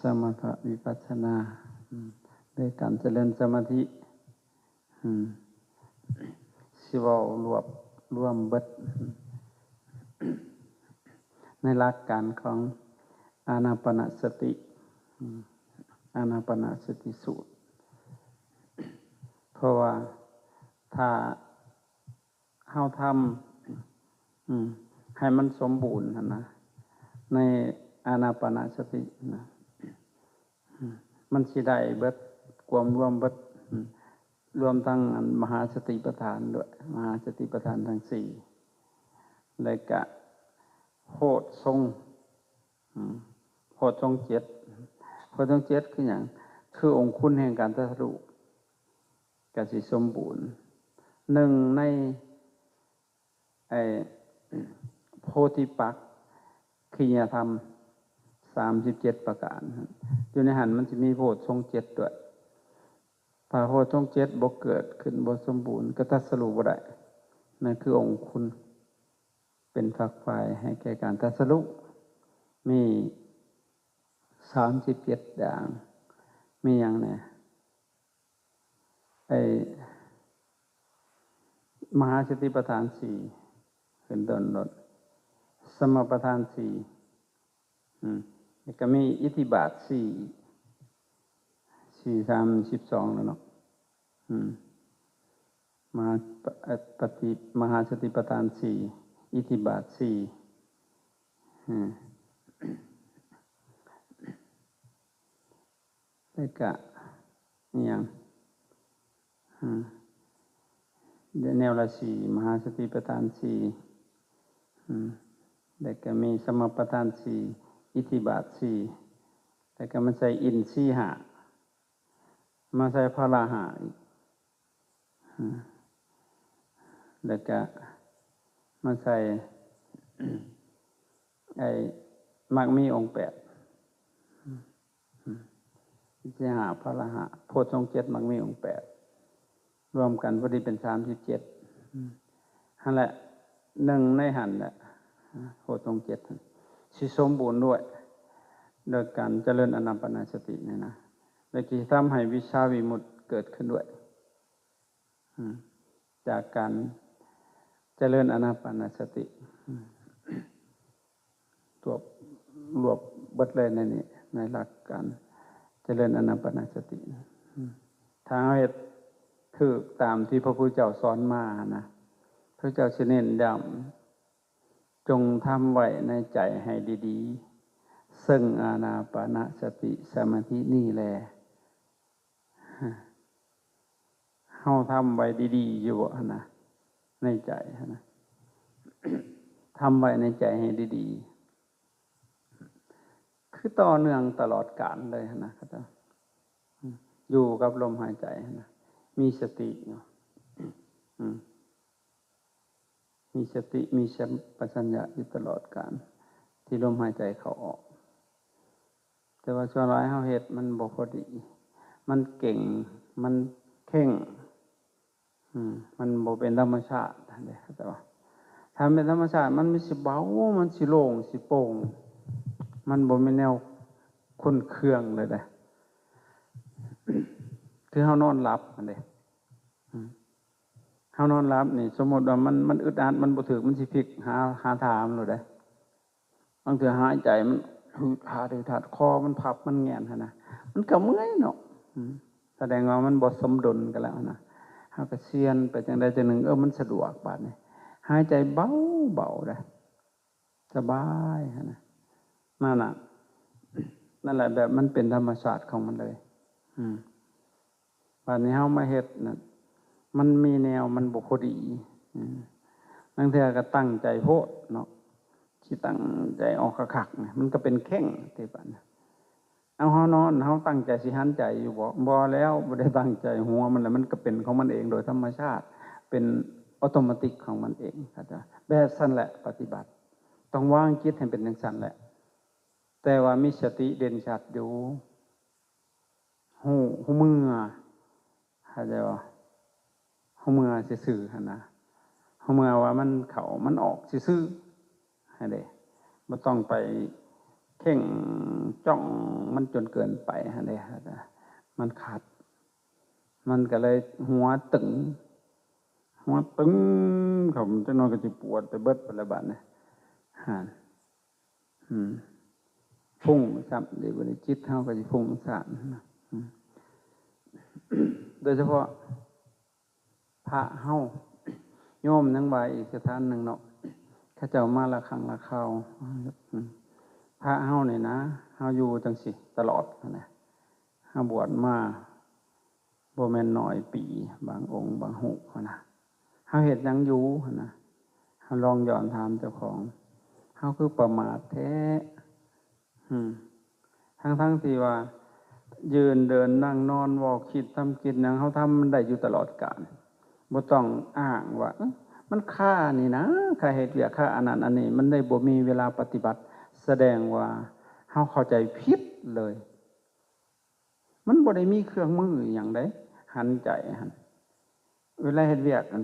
ສະມະຖະວິປັດສະນາ ອືມ ໂດຍການຈະເລີນສະມາທິ ອືມ ຊິເວົ້າລວບລວມເບິດ ໃນຫຼັກການຂອງອານາປານະສະຕິ ອານາປານະສະຕິສູດ ເພາະວ່າຖ້າເຮົາທຳ ອືມ ໃຫ້ມັນສົມບູນຫັ້ນນະ ໃນອານາປານະສະຕິນະ ມັນຊິໄດ້ເບິດ ກວມລວມເບິດ ລວມທັງອັນມະຫາສະຕິປະທານດ້ວຍ ມະຫາສະຕິປະທານທັງສີ່ ແລະກະໂພດຊົງ ອືມ ໂພດຊົງເຈັດ ໂພດຊົງເຈັດຄືຫຍັງ? ຄືອົງຄຸນແຫ່ງການຕັດສະຮູ້ ກະຊິສົມບູນ ໜຶ່ງໃນ ໄອ້ ໂພທິປັກຂະຍະທຳສາມສິບເຈັດປະການ ຢູ່ໃນຫັ້ນມັນຊິມີໂພດຊົງເຈັດດ້ວຍ ຖ້າໂພດຊົງເຈັດບໍ່ເກີດຂຶ້ນ ບໍ່ສົມບູນ ກະຕັດສະຮູ້ບໍ່ໄດ້ ນັ້ນຄືອົງຄຸນ ເປັນຝັກຝ່າຍໃຫ້ແກ່ການຕັດສະຮູ້ ມີສາມສິບເຈັດຢ່າງ ມີຫຍັງແດ່? ໄອ້ມະຫາສະຕິປະທານສີ່ ຂຶ້ນຕົ້ນໂລດ ສະມະປະທານສີ່ ອືມ ແລ້ວກະມີອິດທິບາດສີ່ ສີ່ ສາມສິບສອງແລ້ວເນາະ ອືມ ມະຫາ ປະຕິ ມະຫາສະຕິປະທານສີ່ ອິດທິບາດສີ່ ອືມ ແລ້ວກະອີ່ຫຍັງ ອືມ ແນວລະສີ່ ມະຫາສະຕິປະທານສີ່ ອືມ ແລ້ວກະມີສະມະປະທານສີ່ ອິດທິບາດສີ່ ແລ້ວກະມາໃສ່ອິນຊີຫ້າ ມາໃສ່ພະລະຫ້າອີກ ອືມ ແລ້ວກະມາໃສ່ ໄອ້ ມັກມີອົງແປດ ອືມ ອິນຊີຫ້າ ພະລະຫ້າ ໂພດຊົງເຈັດ ມັກມີອົງແປດ ລວມກັນພໍດີເປັນສາມສິບເຈັດ ອືມ ຫັ້ນແຫຼະ ໜຶ່ງໃນຫັ້ນແຫຼະ ໂພດຊົງເຈັດ ຊິສົມບູນດ້ວຍ ໂດຍການຈະເລີນອານາປານະສະຕິນີ້ນະ ແລະ ຊິທຳໃຫ້ວິຊາວິມຸດເກີດຂຶ້ນດ້ວຍ ອືມ ຈາກການຈະເລີນອານາປານະສະຕິ ອືມ ລວບ ລວບເບິດເລີຍໃນນີ້ ໃນຫຼັກການຈະເລີນອານາປານະສະຕິ ອືມ ຖ້າເຮົາເຮັດຖືກຕາມທີ່ພະພຸດທະເຈົ້າສອນມາຫັ້ນນະ ພະເຈົ້າຊິເນັ້ນຢ້ຳ ຈົ່ງທຳໄວ້ໃນໃຈໃຫ້ດີໆ ເຊິ່ງອານາປານະສະຕິສະມາທິນີ້ແລ. ເຮົາທຳໄວ້ດີໆຢູ່ບໍ່ຫັ້ນນະ ໃນໃຈຫັ້ນນະ ທຳໄວ້ໃນໃຈໃຫ້ດີໆ ຄືຕໍ່ເນື່ອງຕະຫຼອດການເລີຍຫັ້ນນະ ເຂົາເຈົ້າ ອືມ ຢູ່ກັບລົມຫາຍໃຈຫັ້ນນະ ມີສະຕິເນາະ ອືມ ມີສະຕິ ມີສຳປະຊັນຍະຢູ່ຕະຫຼອດການ ທີ່ລົມຫາຍໃຈເຂົ້າອອກ. ແຕ່ວ່າສ່ວນຫຼາຍເຮົາເຮັດມັນບໍ່ພໍດີ ມັນເກັ່ງ ມັນເຄັ່ງ ອືມ ມັນບໍ່ເປັນທຳມະຊາດເດ້ ເຂົາເຈົ້າວ່າ ຖ້າເປັນທຳມະຊາດ ມັນມີ ຊິເບົາ ມັນຊິໂລ່ງ ຊິໂປ່ງ ມັນບໍ່ມີແນວຂຸ້ນເຄືອງເລີຍເດ້ ຄືເຮົານອນຫຼັບຫັ້ນເດ້ ອືມ ເຮົານອນຫຼັບນີ້ ສົມມຸດວ່າມັນ ມັນອຶດອັດ ມັນບໍ່ຖືກ ມັນຊິພິກຫາ ຫາທ່າມັນໂລດເດ້. ບາງເທື່ອຫາຍໃຈມັນຫືດຫາດ ຫືດຫາດ ຄໍມັນພັບ ມັນແໜ້ນຫັ້ນນະ ມັນກໍເມື່ອຍເນາະ ອືມ ສະແດງວ່າມັນບໍ່ສົມດຸນກັນແລ້ວຫັ້ນນະ ເຮົາກໍຊຽນໄປຈັ່ງໃດຈັ່ງໜຶ່ງ ເອີ ມັນສະດວກບາດນີ້ ຫາຍໃຈເບົາໆເດ້ ສະບາຍຫັ້ນນະ ນັ້ນນະ ນັ້ນແຫຼະ ແບບມັນເປັນທຳມະຊາດຂອງມັນເລີຍ ອືມ ບາດນີ້ເຮົາມາເຮັດນັ້ນ ມັນມີແນວມັນບໍ່ພໍດີ ອືມ ລາງເທື່ອກໍຕັ້ງໃຈໂພດເນາະ ຊິຕັ້ງໃຈອອກຄັກໆ ມັນກໍເປັນເຄັ່ງຕິບາດນີ້ ເອົາ ເຮົານອນ ເຮົາຕັ້ງໃຈຊິຫັນໃຈຢູ່ບໍ່? ບໍ່ແລ້ວ ບໍ່ໄດ້ຕັ້ງໃຈ ຫົວມັນແຫຼະ ມັນກໍເປັນຂອງມັນເອງໂດຍທຳມະຊາດ ເປັນອອໂຕມາຕິກຂອງມັນເອງ ເຂົ້າໃຈ? ແບບຊັ້ນແຫຼະປະຕິບັດ ຕ້ອງວາງຈິດໃຫ້ເປັນຈັ່ງຊັ້ນແຫຼະ ແຕ່ວ່າມີສະຕິເດັ່ນຊັດຢູ່ ຮູ້ ຮູ້ເມື່ອ ເຂົ້າໃຈບໍ່? ຮູ້ເມື່ອຊື່ໆຫັ້ນນະ ຮູ້ເມື່ອວ່າມັນເຂົ້າມັນອອກຊື່ໆ ຫັ້ນເດ້ ບໍ່ຕ້ອງໄປ ເຄັ່ງຈ້ອງມັນຈົນເກີນໄປຫັ້ນເດ້ ມັນຂັດ ມັນກໍເລີຍຫົວຕຶງ ຫົວຕຶງເຂົ້າ ຈັກໜ່ອຍກໍຊິປວດໄປເບິດພຸ້ນລະບາດນີ້ ຫັ້ນ ອືມ ຟຸ້ງຊ້ຳເດ້ ບັດນີ້ຈິດເຮົາກໍຊິຟຸ້ງຊ້ຳ ອືມ ໂດຍສະເພາະ ພະເຮົາ ໂຍມຍັງວ່າອີກສະຖານໜຶ່ງເນາະ ເຂົາເຈົ້າມາລະຄັ້ງລະຄາວ ພະເຮົານີ້ນະ ເຮົາຢູ່ຈັ່ງຊີ້ຕະຫຼອດຫັ້ນນະ ເຮົາບວດມາບໍ່ແມ່ນໜ້ອຍປີ ບາງອົງບາງຮູບຫັ້ນນະ ເຮົາເຮັດຫຍັງຢູ່ຫັ້ນນະ ເຮົາລອງຍ້ອນຖາມເຈົ້າຂອງ ເຮົາຄືປະໝາດແທ້ ອືມ ທັງໆທີ່ວ່າຢືນເດີນນັ່ງນອນເວົ້າຄິດທຳກິດຫຍັງ ເຮົາທຳມັນໄດ້ຢູ່ຕະຫຼອດການ ບໍ່ຕ້ອງອ້າງວ່າ ເອີ ມັນຄາອັນນີ້ນະ ຄາເຮັດວຽກ ຄາອັນນັ້ນອັນນີ້ ມັນໄດ້ບໍ່ມີເວລາປະຕິບັດ ສະແດງວ່າເຮົາເຂົ້າໃຈຜິດເລີຍ ມັນບໍ່ໄດ້ມີເຄື່ອງມືອີ່ຫຍັງເດ້ ຫັນໃຈຫັ້ນ ເວລາເຮັດວຽກຫັ້ນ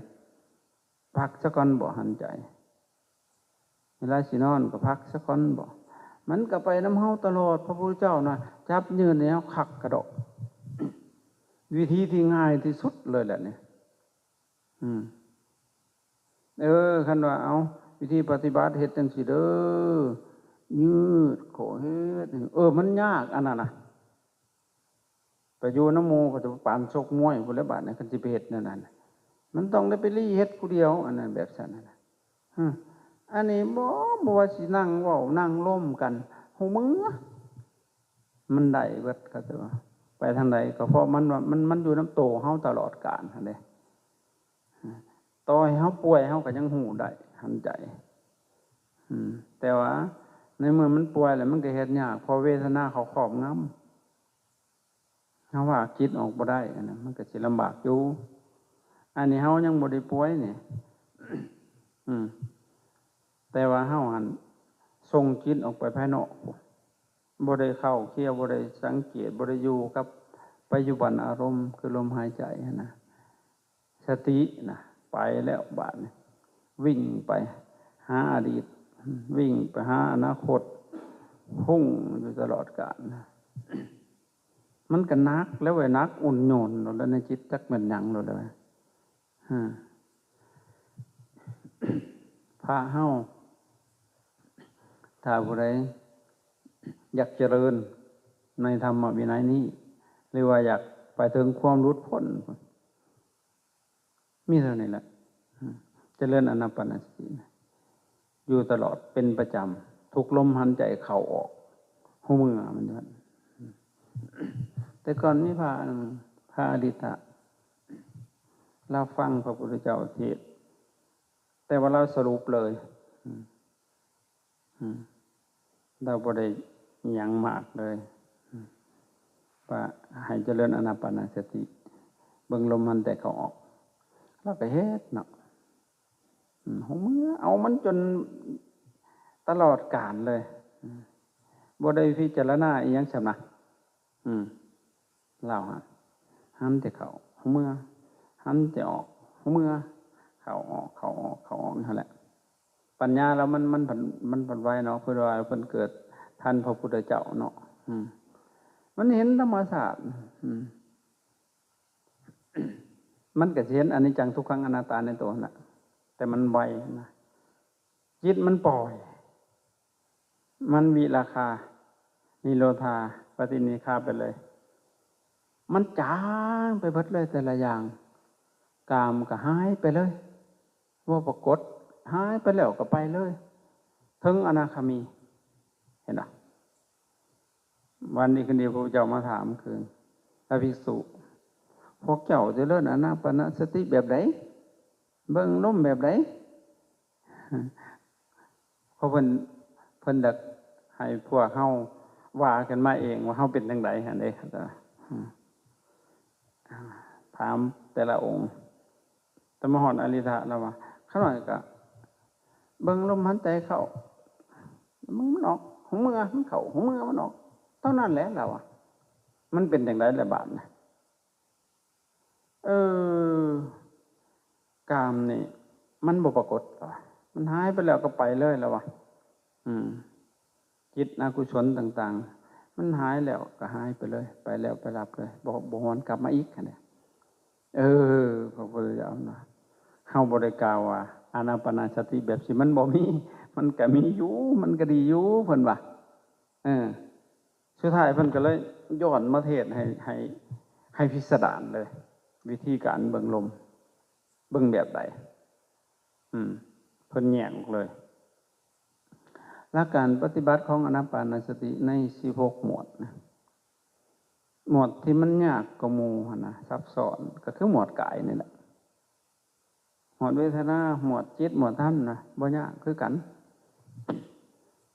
ພັກສາກ່ອນບໍ ຫັນໃຈ ເວລາຊິນອນກໍພັກສາກ່ອນບໍ ມັນກໍໄປນຳເຮົາຕະຫຼອດ ພະພຸດທະເຈົ້ານະ ຈັບຍືດໃຫ້ເຮົາຄັກກະດອກ ວິທີທີ່ງ່າຍທີ່ສຸດເລີຍແຫຼະນີ້ ອືມ ເອີ ຄັນວ່າ ເອົາ ວິທີປະຕິບັດເຮັດຈັ່ງຊີ້ເດີ ຍືດ ຂໍເຮັດ ເອີ ມັນຍາກອັນນັ້ນນະ ໄປຢູ່ນຳໝູ່ກໍຈະປານຊົກມວຍພຸ້ນແຫຼະບາດນີ້ ຄັນຊິໄປເຮັດແນວນັ້ນ ມັນຕ້ອງໄດ້ໄປລີ້ເຮັດຜູ້ດຽວ ອັນນັ້ນແບບຊັ້ນນະ ຮະ ອັນນີ້ບໍ່ ບໍ່ວ່າຊິນັ່ງເວົ້ານັ່ງລົມກັນ ຮູ້ເມືອ ມັນໄດ້ເບິດ ເຂົາເຈົ້າວ່າ ໄປທາງໃດກໍເພາະມັນວ່າ ມັນ ມັນຢູ່ນຳໂຕເຮົາຕະຫຼອດການຫັ້ນເດ້ ຕໍ່ໃຫ້ເຮົາປ່ວຍເຮົາກໍຍັງຮູ້ໄດ້ ຫັນໃຈ ອືມ ແຕ່ວ່າໃນເມື່ອມັນປ່ວຍແລ້ວ ມັນກໍເຮັດຍາກ ເພາະເວທະນາເຂົາຄອບງຳ ເຮົາພາກຈິດອອກບໍ່ໄດ້ ອັນນັ້ນມັນກໍຊິລຳບາກຢູ່ ອັນນີ້ເຮົາຍັງບໍ່ໄດ້ປ່ວຍນີ້ ອືມ ແຕ່ວ່າເຮົາຫັ້ນສົ່ງຈິດອອກໄປພາຍນອກ ບໍ່ໄດ້ເຂົ້າເຄຍ ບໍ່ໄດ້ສັງເກດ ບໍ່ໄດ້ຢູ່ກັບປັດຈຸບັນອາລົມ ຄືລົມຫາຍໃຈຫັ້ນນະ ສະຕິນະ ໄປແລ້ວບາດນີ້ ວິ່ງໄປຫາອະດີດ ວິ່ງໄປຫາອະນາຄົດ ພຸ້ງຢູ່ຕະຫຼອດການ ມັນກໍໜັກແລ້ວເວີຍ ໜັກອຸ່ນໂຍນໂລດແລ້ວໃນຈິດ ຈັກແມ່ນຫຍັງໂລດແລ້ວເວີຍ ຮະ ພະເຮົາ ຖ້າຜູ້ໃດຢາກຈະເລີນໃນທຳມະວິໄນນີ້ ຫຼືວ່າຢາກໄປເຖິງຄວາມຫຼຸດພົ້ນ ມີເທົ່ານີ້ແຫຼະ ຈະເລີນອານາປານະສະຕິຢູ່ຕະຫຼອດເປັນປະຈຳ ທຸກລົມຫາຍໃຈເຂົ້າອອກ ຮູ້ເມື່ອມັນຢູ່ຫັ້ນ. ແຕ່ກ່ອນມີພະອັນໜຶ່ງ ພະອະດິຕະ ລາວຟັງພະພຸດທະເຈົ້າເທດ ແຕ່ວ່າລາວສະຫຼຸບເລີຍ ອືມ ອືມ ລາວບໍ່ໄດ້ຫຍັງມາກເລີຍ ອືມ ວ່າໃຫ້ຈະເລີນອານາປານະສະຕິ ເບິ່ງລົມຫາຍໃຈເຂົ້າອອກ ລາວກໍເຮັດເນາະ ອືມ ຫົວເມືອ ເອົາມັນຈົນຕະຫຼອດການເລີຍ ອືມ ບໍ່ໄດ້ພິຈາລະນາອີ່ຫຍັງຊ້ຳນະ ອືມ ລາວຫັ້ນ ຫັນແຕ່ເຂົ້າ ຫົວເມືອ ຫັນແຕ່ອອກ ຫົວເມືອ ເຂົ້າອອກ ເຂົ້າອອກ ເຂົ້າອອກ ຫັ້ນແຫຼະ. ປັນຍາລາວມັນ ມັນພັນ ມັນພັນໄວເນາະ ເພິ່ນວ່າເພິ່ນເກີດທັນພະພຸດທະເຈົ້າເນາະ ອືມ ມັນເຫັນທຳມະຊາດ ອືມ ມັນກໍຊິເຫັນອະນິດຈັງ ທຸກຂັງ ອະນັດຕາໃນໂຕຫັ້ນນະ ແຕ່ມັນໄວນະ ຈິດມັນປ່ອຍ ມັນວິລາຄາ ນິໂຣທາ ປະຕິນິຄາໄປເລີຍ ມັນຈາງໄປເບິດເລີຍແຕ່ລະຢ່າງ ກາມກໍຫາຍໄປເລີຍ ບໍ່ປາກົດ ຫາຍໄປແລ້ວກໍໄປເລີຍ ເຖິງອະນາຄາມີ ເຫັນບໍ່? ວັນດີຄືນດີ ພະພຸດທະເຈົ້າມາຖາມຄືນ ພະພິກສຸ ພວກເຈົ້າຈະເລີນອານາປານະສະຕິແບບໃດ? ເບິ່ງລົມແບບໃດ? ເພາະເພິ່ນ ເພິ່ນຢາກໃຫ້ພວກເຮົາວ່າກັນມາເອງວ່າເຮົາເປັນຈັ່ງໃດຫັ້ນເດ້ ອືມ ຖາມແຕ່ລະອົງ ແຕ່ມາຮອດອະລິດຖະລາວວ່າ ຂ້ານ້ອຍກໍເບິ່ງລົມຫາຍໃຈເຂົ້າ ເບິ່ງມັນອອກ ຫົວເມືອມັນເຂົ້າ ຫົວເມືອມັນອອກ ເທົ່ານັ້ນແຫຼະ ລາວວ່າ ມັນເປັນຈັ່ງໃດລະບາດນະ? ເອີ ກາມນີ້ມັນບໍ່ປາກົດ ລາວວ່າ ມັນຫາຍໄປແລ້ວກໍໄປເລີຍ ລາວວ່າ ອືມ ຈິດອະກຸສົນຕ່າງໆ ມັນຫາຍແລ້ວກໍຫາຍໄປເລີຍ ໄປແລ້ວໄປຮັບເລີຍ ບໍ່ ບໍ່ຫວນກັບມາອີກຫັ້ນແຫຼະ. ເອີ ພະພຸດທະເຈົ້ານະ ເຮົາບໍ່ໄດ້ກ່າວວ່າອານາປານະສະຕິແບບຊີ້ມັນບໍ່ມີ ມັນກໍມີຢູ່ ມັນກໍດີຢູ່ ເພິ່ນວ່າ. ເອີ ສຸດທ້າຍເພິ່ນກໍເລີຍຍ້ອນມາເທດໃຫ້ ໃຫ້ ໃຫ້ພິສະດານເລີຍ ວິທີການເບິ່ງລົມ ເບິ່ງແບບໃດ? ອືມ ເພິ່ນແຍກອອກເລີຍ. ຫຼັກການປະຕິບັດຂອງອານາປານະສະຕິໃນສິບຫົກໝວດນະ ໝວດທີ່ມັນຍາກກວ່າໝູ່ຫັ້ນນະ ຊັບຊ້ອນ ກໍຄືໝວດກາຍນີ້ແຫຼະ. ໝວດເວທະນາ ໝວດຈິດ ໝວດທຳນະ ບໍ່ຍາກຄືກັນ,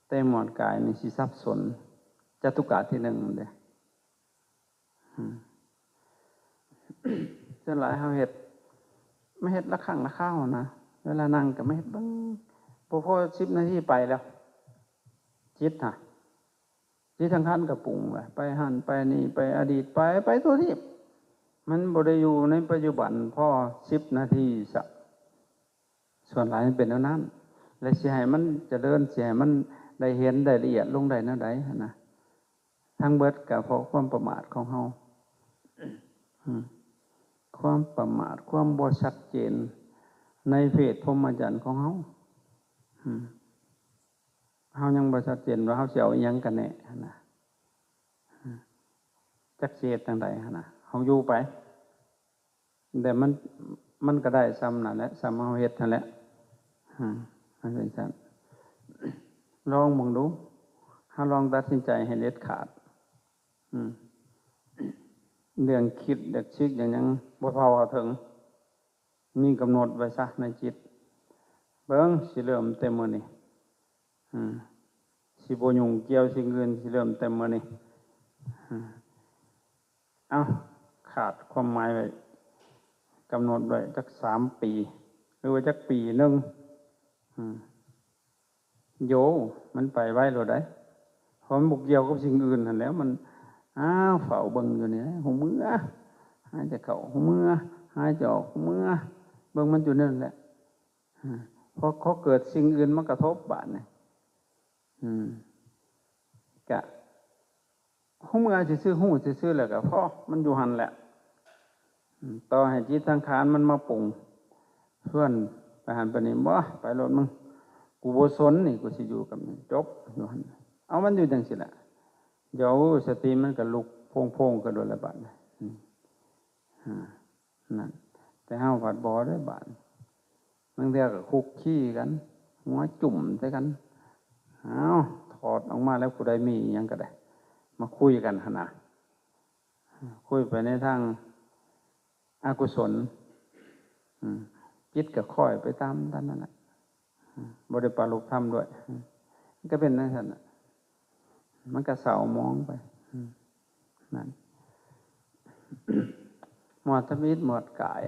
ແຕ່ໝວດກາຍນີ້ຊິສັບສົນ ຈະຕຸກະທີໜຶ່ງເດ້. ອືມ ສ່ວນຫຼາຍເຮົາເຮັດ ມາເຮັດລະຄັ້ງລະຄາວນະ, ເວລານັ່ງກໍມາເຮັດເບິ່ງ ບໍ່ພໍສິບນາທີໄປແລ້ວ ຈິດນະ. ຈິດສັງຂານກໍປຸງໄປ ໄປຫັ້ນໄປນີ້ ໄປອະດີດ ໄປ ໄປທົ່ວທີບ ມັນບໍ່ໄດ້ຢູ່ໃນປັດຈຸບັນພໍສິບນາທີຊະ. ສ່ວນຫຼາຍມັນເປັນແນວນັ້ນ ແລະ ຊິໃຫ້ມັນຈະເລີນ ຊິໃຫ້ມັນໄດ້ເຫັນໄດ້ລະອຽດລົງໄດ້ແນວໃດຫັ້ນນະ? ທັງເບິດກໍເພາະຄວາມປະໝາດຂອງເຮົາ. ອືມ ຄວາມປະໝາດ ຄວາມບໍ່ຊັດເຈນໃນເພດພົມມະຈັນຂອງເຮົາ. ອືມ ເຮົາຍັງບໍ່ຊັດເຈນວ່າເຮົາຊິເອົາອີ່ຫຍັງກັນແນ່ຫັ້ນນະ, ຈັກຊິເຮັດຈັ່ງໃດຫັ້ນນະ, ເຮົາຢູ່ໄປ ແຕ່ມັນ ມັນກໍໄດ້ສ່ຳນັ້ນແຫຼະ ສ່ຳເຮົາເຮັດຫັ້ນແຫຼະ. ອາ ມັນເປັນຊັ້ນ ລອງເບິ່ງດູ, ເຮົາລອງຕັດສິນໃຈໃຫ້ເດັດຂາດ. ອືມ ເລື່ອງຄິດ ເລື່ອງຊິກ ເລື່ອງຫຍັງ ບໍ່ເທົ່າເຮົາເຖິງ. ມີກຳນົດໄວ້ຊະໃນຈິດ, ເບິ່ງ ຊິເລີ່ມແຕ່ມື້ນີ້, ອືມ ຊິບໍ່ຫຍຸ້ງກ່ຽວສິ່ງອື່ນ, ຊິເລີ່ມແຕ່ມື້ນີ້. ອືມ ເອົ້າ ຂາດຄວາມໝາຍໄວ້, ກຳນົດໄວ້ຈັກສາມປີ ຫຼືວ່າຈັກປີໜຶ່ງ. ອືມ ໂຢ ມັນໄປໄວໂລດໃດ໋ ເພາະມັນບໍ່ກ່ຽວກັບສິ່ງອື່ນຫັ້ນແຫຼະ. ມັນ ອ້າວ ເຝົ້າເບິ່ງຢູ່ນີ້ ຮູ້ເມື່ອ ຫາຍໃຈເຂົ້າ ຮູ້ເມື່ອ ຫາຍໃຈອອກ ຮູ້ເມື່ອ ເບິ່ງມັນຢູ່ນັ້ນແຫຼະ. ພໍ ພໍເກີດສິ່ງອື່ນມາກະທົບບາດນີ້ ອືມ ກະ ຮູ້ເມື່ອຊື່ໆ ຮູ້ຊື່ໆ ແລ້ວກໍພໍ ມັນຢູ່ຫັ້ນແຫຼະ. ອືມ ຕໍ່ໃຫ້ຈິດສັງຂານມັນມາປຸງ ເພື່ອນໄປຫັ້ນໄປນີ້ ບໍ່ ໄປໂລດມຶງ ກູບໍ່ສົນນີ້ ກູຊິຢູ່ກັບນີ້ ຈົບ ຢູ່ຫັ້ນ. ເອົາ ມັນຢູ່ຈັ່ງຊີ້ແຫຼະ. ດຽວສະຕິມັນກໍລຸກໂພງໆ ຂຶ້ນໂລດລະບາດນີ້. ອືມ ອາ ນັ້ນ ແຕ່ເຮົາພັດບໍ່ເດ້ບາດ, ບາງເທື່ອກໍຄຸກຄີກັນ ຫົວຈຸ້ມໃສ່ກັນ. ເອົາ ຖອດອອກມາແລ້ວ ຜູ້ໃດມີຫຍັງກໍໄດ້ ມາຄຸຍກັນຫັ້ນນະ, ຄຸຍໄປໃນທາງອະກຸສົນ. ອືມ ຈິດກໍຄ່ອຍໄປຕາມນັ້ນແຫຼະ. ອືມ ບໍ່ໄດ້ປາລົບທຳດ້ວຍ. ອືມ ມັນກໍເປັນຈັ່ງຊັ້ນນະ, ມັນກໍເສົ້າໝອງໄປ. ອືມ ນັ້ນ ໝວດທຳອິດ ໝວດກາຍ,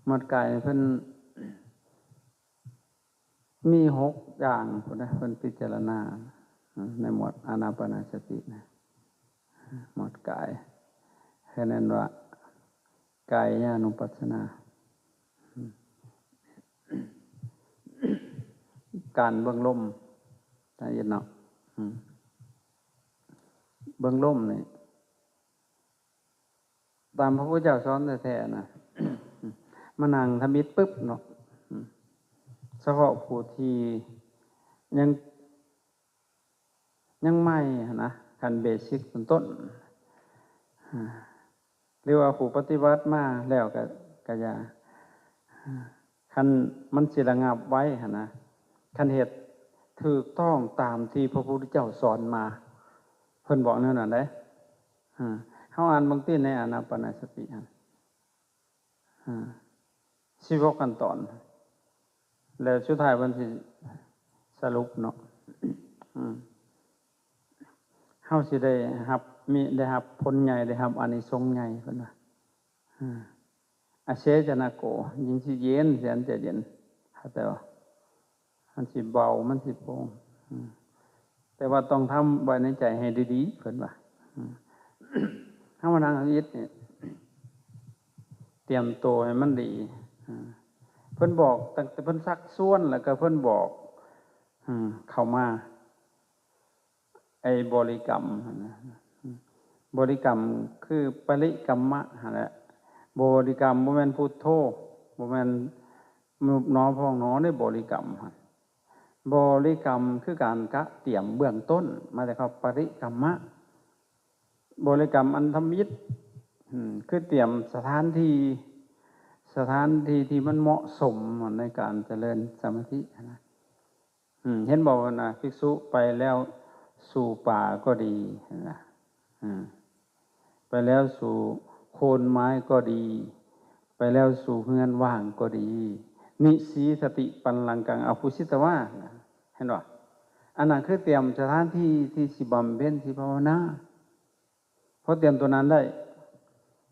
ໝວດກາຍເພິ່ນມີຫົກຢ່າງພຸ້ນນະ ເພິ່ນພິຈາລະນາ ອືມ ໃນໝວດອານາປານະສະຕິນະ. ໝວດກາຍ ເອີ້ນວ່າກາຍານຸປັດສະນາ, ການເບິ່ງລົມ ລະອຽດເນາະ. ເບິ່ງລົມນີ້ ຕາມພະພຸດທະເຈົ້າສອນແທ້ໆນະ ມານັ່ງທຳອິດປຶບເນາະ, ສະເພາະຜູ້ທີ່ຍັງ ຍັງໃໝ່ຫັ້ນນະ, ຂັ້ນເບສິກຕົ້ນໆ ອາ ຫຼືວ່າຜູ້ປະຕິບັດມາແລ້ວກະ ກະຢ່າ, ຄັນມັນຊິລະງັບໄວຫັ້ນນະ, ຄັນເຮັດຖືກຕ້ອງຕາມທີ່ພະພຸດທະເຈົ້າສອນມາ, ເພິ່ນບອກແນວນັ້ນເດ້. ອາ ເຮົາອ່ານເບິ່ງຕິໃນອານາປານະສະຕິຫັ້ນ. ອາ ສິບຫົກຂັ້ນຕອນ ແລ້ວສຸດທ້າຍເພິ່ນຊິສະຫຼຸບເນາະ. ອາ ເຮົາຊິໄດ້ຮັບ ມີ ໄດ້ຮັບຜົນໃຫຍ່ ໄດ້ຮັບອານິສົງໃຫຍ່ ເພິ່ນວ່າ. ອາ ອາເສຈະນະໂກ ຍິ່ງຊິເຢັນ ແສນຈະເຢັນ ແຕ່ວ່າ ມັນຊິເບົາ ມັນຊິໂປ່ງ. ອືມ ແຕ່ວ່າຕ້ອງທຳໄວ້ໃນໃຈໃຫ້ດີໆ ເພິ່ນວ່າ. ອືມ ເຮົາມານັ່ງທຳອິດນີ້ ຕຽມໂຕໃຫ້ມັນດີ. ອືມ ເພິ່ນບອກ ຕັ້ງແຕ່ເພິ່ນຊັກຊວນ ແລ້ວກໍເພິ່ນບອກ ອືມ ເຂົ້າມາ ໄອ້ບໍລິກຳຫັ້ນນະ ບໍລິກຳຄືປະລິກຳມະຫັ້ນແຫຼະ. ບໍລິກຳບໍ່ແມ່ນພຸດໂທ ບໍ່ແມ່ນຍຸບໜໍພອງໜໍເດ້ ບໍລິກຳຫັ້ນ. ບໍລິກຳຄືການກະຕຽມເບື້ອງຕົ້ນ ມາຈາກຄຳວ່າປະລິກຳມະ. ບໍລິກຳອັນທຳອິດ ອືມ ຄືຕຽມສະຖານທີ່ ສະຖານທີ່ທີ່ມັນເໝາະສົມໃນການຈະເລີນສະມາທິຫັ້ນນະ. ອືມ ເຫັນບໍ່ວ່ານະ ພິກສຸໄປແລ້ວສູ່ປ່າກໍດີຫັ້ນນະ ອືມ ໄປແລ້ວສູ່ໂຄນໄມ້ກໍດີ ໄປແລ້ວສູ່ເຮືອນວ່າງກໍດີ ນິສີສະຕິປັນລັງກັງອະພູຊິຕະວາ ເຫັນບໍ່? ອັນນັ້ນຄືຕຽມສະຖານທີ່ທີ່ຊິບຳເພັນ ຊິພາວະນາ. ພໍຕຽມຕົວນັ້ນໄດ້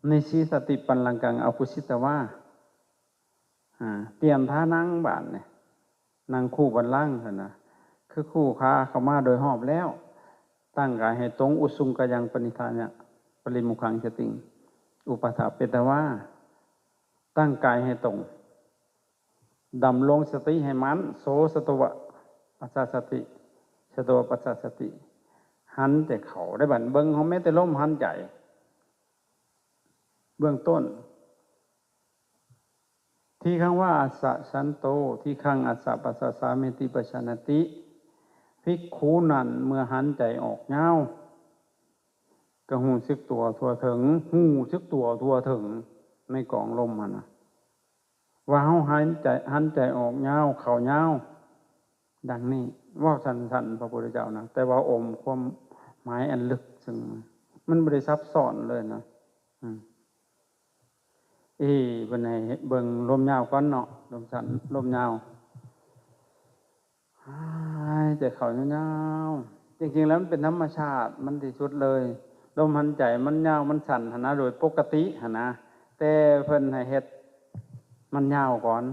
ນິສີສະຕິປັນລັງກັງອະພູຊິຕະວາ ອາ ຕຽມທ່ານັ່ງບາດນີ້ ນັ່ງຄູ່ບັນລັງຫັ້ນນະ ຄືຄູ່ຄາເຂົ້າມາໂດຍຮອບແລ້ວ ຕັ້ງກາຍໃຫ້ຕົງ ອຸຊຸງກາຍັງປະນິທາຍະ ປະລິມຸຂັງຈະຕິງ ອຸປະຖາເປຕະວາ ຕັ້ງກາຍໃຫ້ຕົງ ດຳລົງສະຕິໃຫ້ໝັ້ນ ໂສ ສະໂຕວະ ປັດສະສະຕິ ສະໂຕວະ ປັດສະສະຕິ ຫັນແຕ່ເຂົ້າໄດ້ບັດ ເບິ່ງເຮົາແມ້ແຕ່ລົມຫັນໃຈ ເບື້ອງຕົ້ນ ທີຄັງວາອັດສະສັນໂຕ ທີຄັງອັດສະປັດສະສາເມຕິປະຊານະຕິ ພິກຂຸນັ້ນເມື່ອຫັນໃຈອອກຍາວ ກໍຮູ້ສຶກຕົວທົ່ວເຖິງ ຮູ້ສຶກຕົວທົ່ວເຖິງໃນກອງລົມຫັ້ນນະ ວ່າເຮົາຫາຍໃຈ ຫັນໃຈອອກຍາວ ເຂົ້າຍາວ ດັ່ງນີ້ ເວົ້າສັ້ນໆ ພະພຸດທະເຈົ້ານະ ແຕ່ວ່າອົມຄວາມໝາຍອັນເລິກເຊິ່ງ ມັນບໍ່ໄດ້ຊັບຊ້ອນເລີຍນະ ອືມ ເອີ ເພິ່ນໃຫ້ເບິ່ງລົມຍາວກ່ອນເນາະ ລົມສັ້ນ ລົມຍາວ ຫາຍໃຈເຂົ້າຍາວໆ ຈິງໆ ແລ້ວມັນເປັນທຳມະຊາດມັນທີ່ສຸດເລີຍ ລົມຫັນໃຈມັນຍາວ ມັນສັ້ນຫັ້ນນະ ໂດຍປົກກະຕິຫັ້ນນະ ແຕ່ເພິ່ນໃຫ້ເຮັດມັນຍາວກ່ອນ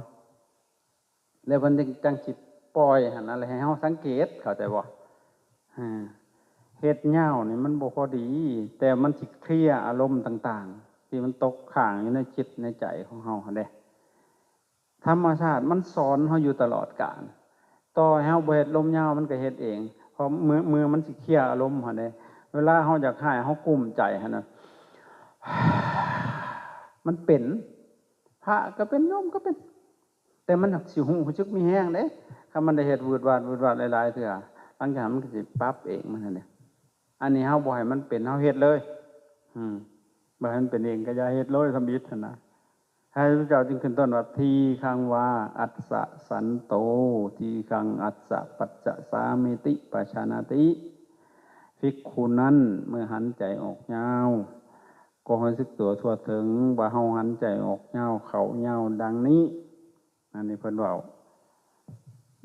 ແລ້ວເພິ່ນຈຶ່ງ ຈັ່ງຊິປ່ອຍຫັ້ນນະ ແລ້ວໃຫ້ເຮົາສັງເກດ ເຂົ້າໃຈບໍ່? ເຮັດຍາວນີ້ມັນບໍ່ພໍດີ ແຕ່ມັນຊິເຄລຍອາລົມຕ່າງໆ ທີ່ມັນຕົກຄ້າງຢູ່ໃນຈິດໃນໃຈຂອງເຮົາຫັ້ນເດ້. ທຳມະຊາດມັນສອນເຮົາຢູ່ຕະຫຼອດການ ຕໍ່ໃຫ້ເຮົາບໍ່ເຮັດລົມຍາວມັນກໍເຮັດເອງ ເພາະເມື່ອ ເມື່ອມັນຊິເຄລຍອາລົມຫັ້ນເດ້. ເວລາເຮົາຢາກຮ້າຍ ເຮົາກຸ້ມໃຈຫັ້ນນະ ມັນເປັນ ພະກໍເປັນ ໂຍມກໍເປັນ ແຕ່ມັນຫາກຊິຮູ້ ຮູ້ສຶກມີແຮງເດ້ ຄັນມັນໄດ້ເຮັດວືດວາດ ວືດວາດຫຼາຍໆເທື່ອ ຫຼັງຈາກນັ້ນມັນກໍຊິປັບເອງມັນຫັ້ນເດ້. ອັນນີ້ເຮົາບໍ່ໃຫ້ມັນເປັນ ເຮົາເຮັດເລີຍ ອືມ ບໍ່ໃຫ້ມັນເປັນເອງກໍຢ່າເຮັດເລີຍ ທຳອິດຫັ້ນນະ. ພະພຸດທະເຈົ້າຈຶ່ງຂຶ້ນຕົ້ນວ່າ ທີຄັງວາອັດສະສັນໂຕ ທີຄັງອັດສະປັດສະສາເມຕິປະຊານາຕິ ພິກຂຸນັ້ນເມື່ອຫັນໃຈອອກຍາວ ກໍຮູ້ສຶກຕົວທົ່ວເຖິງວ່າເຮົາຫັນໃຈອອກຍາວເຂົ້າຍາວດັ່ງນີ້. ອັນນີ້ເພິ່ນເວົ້າ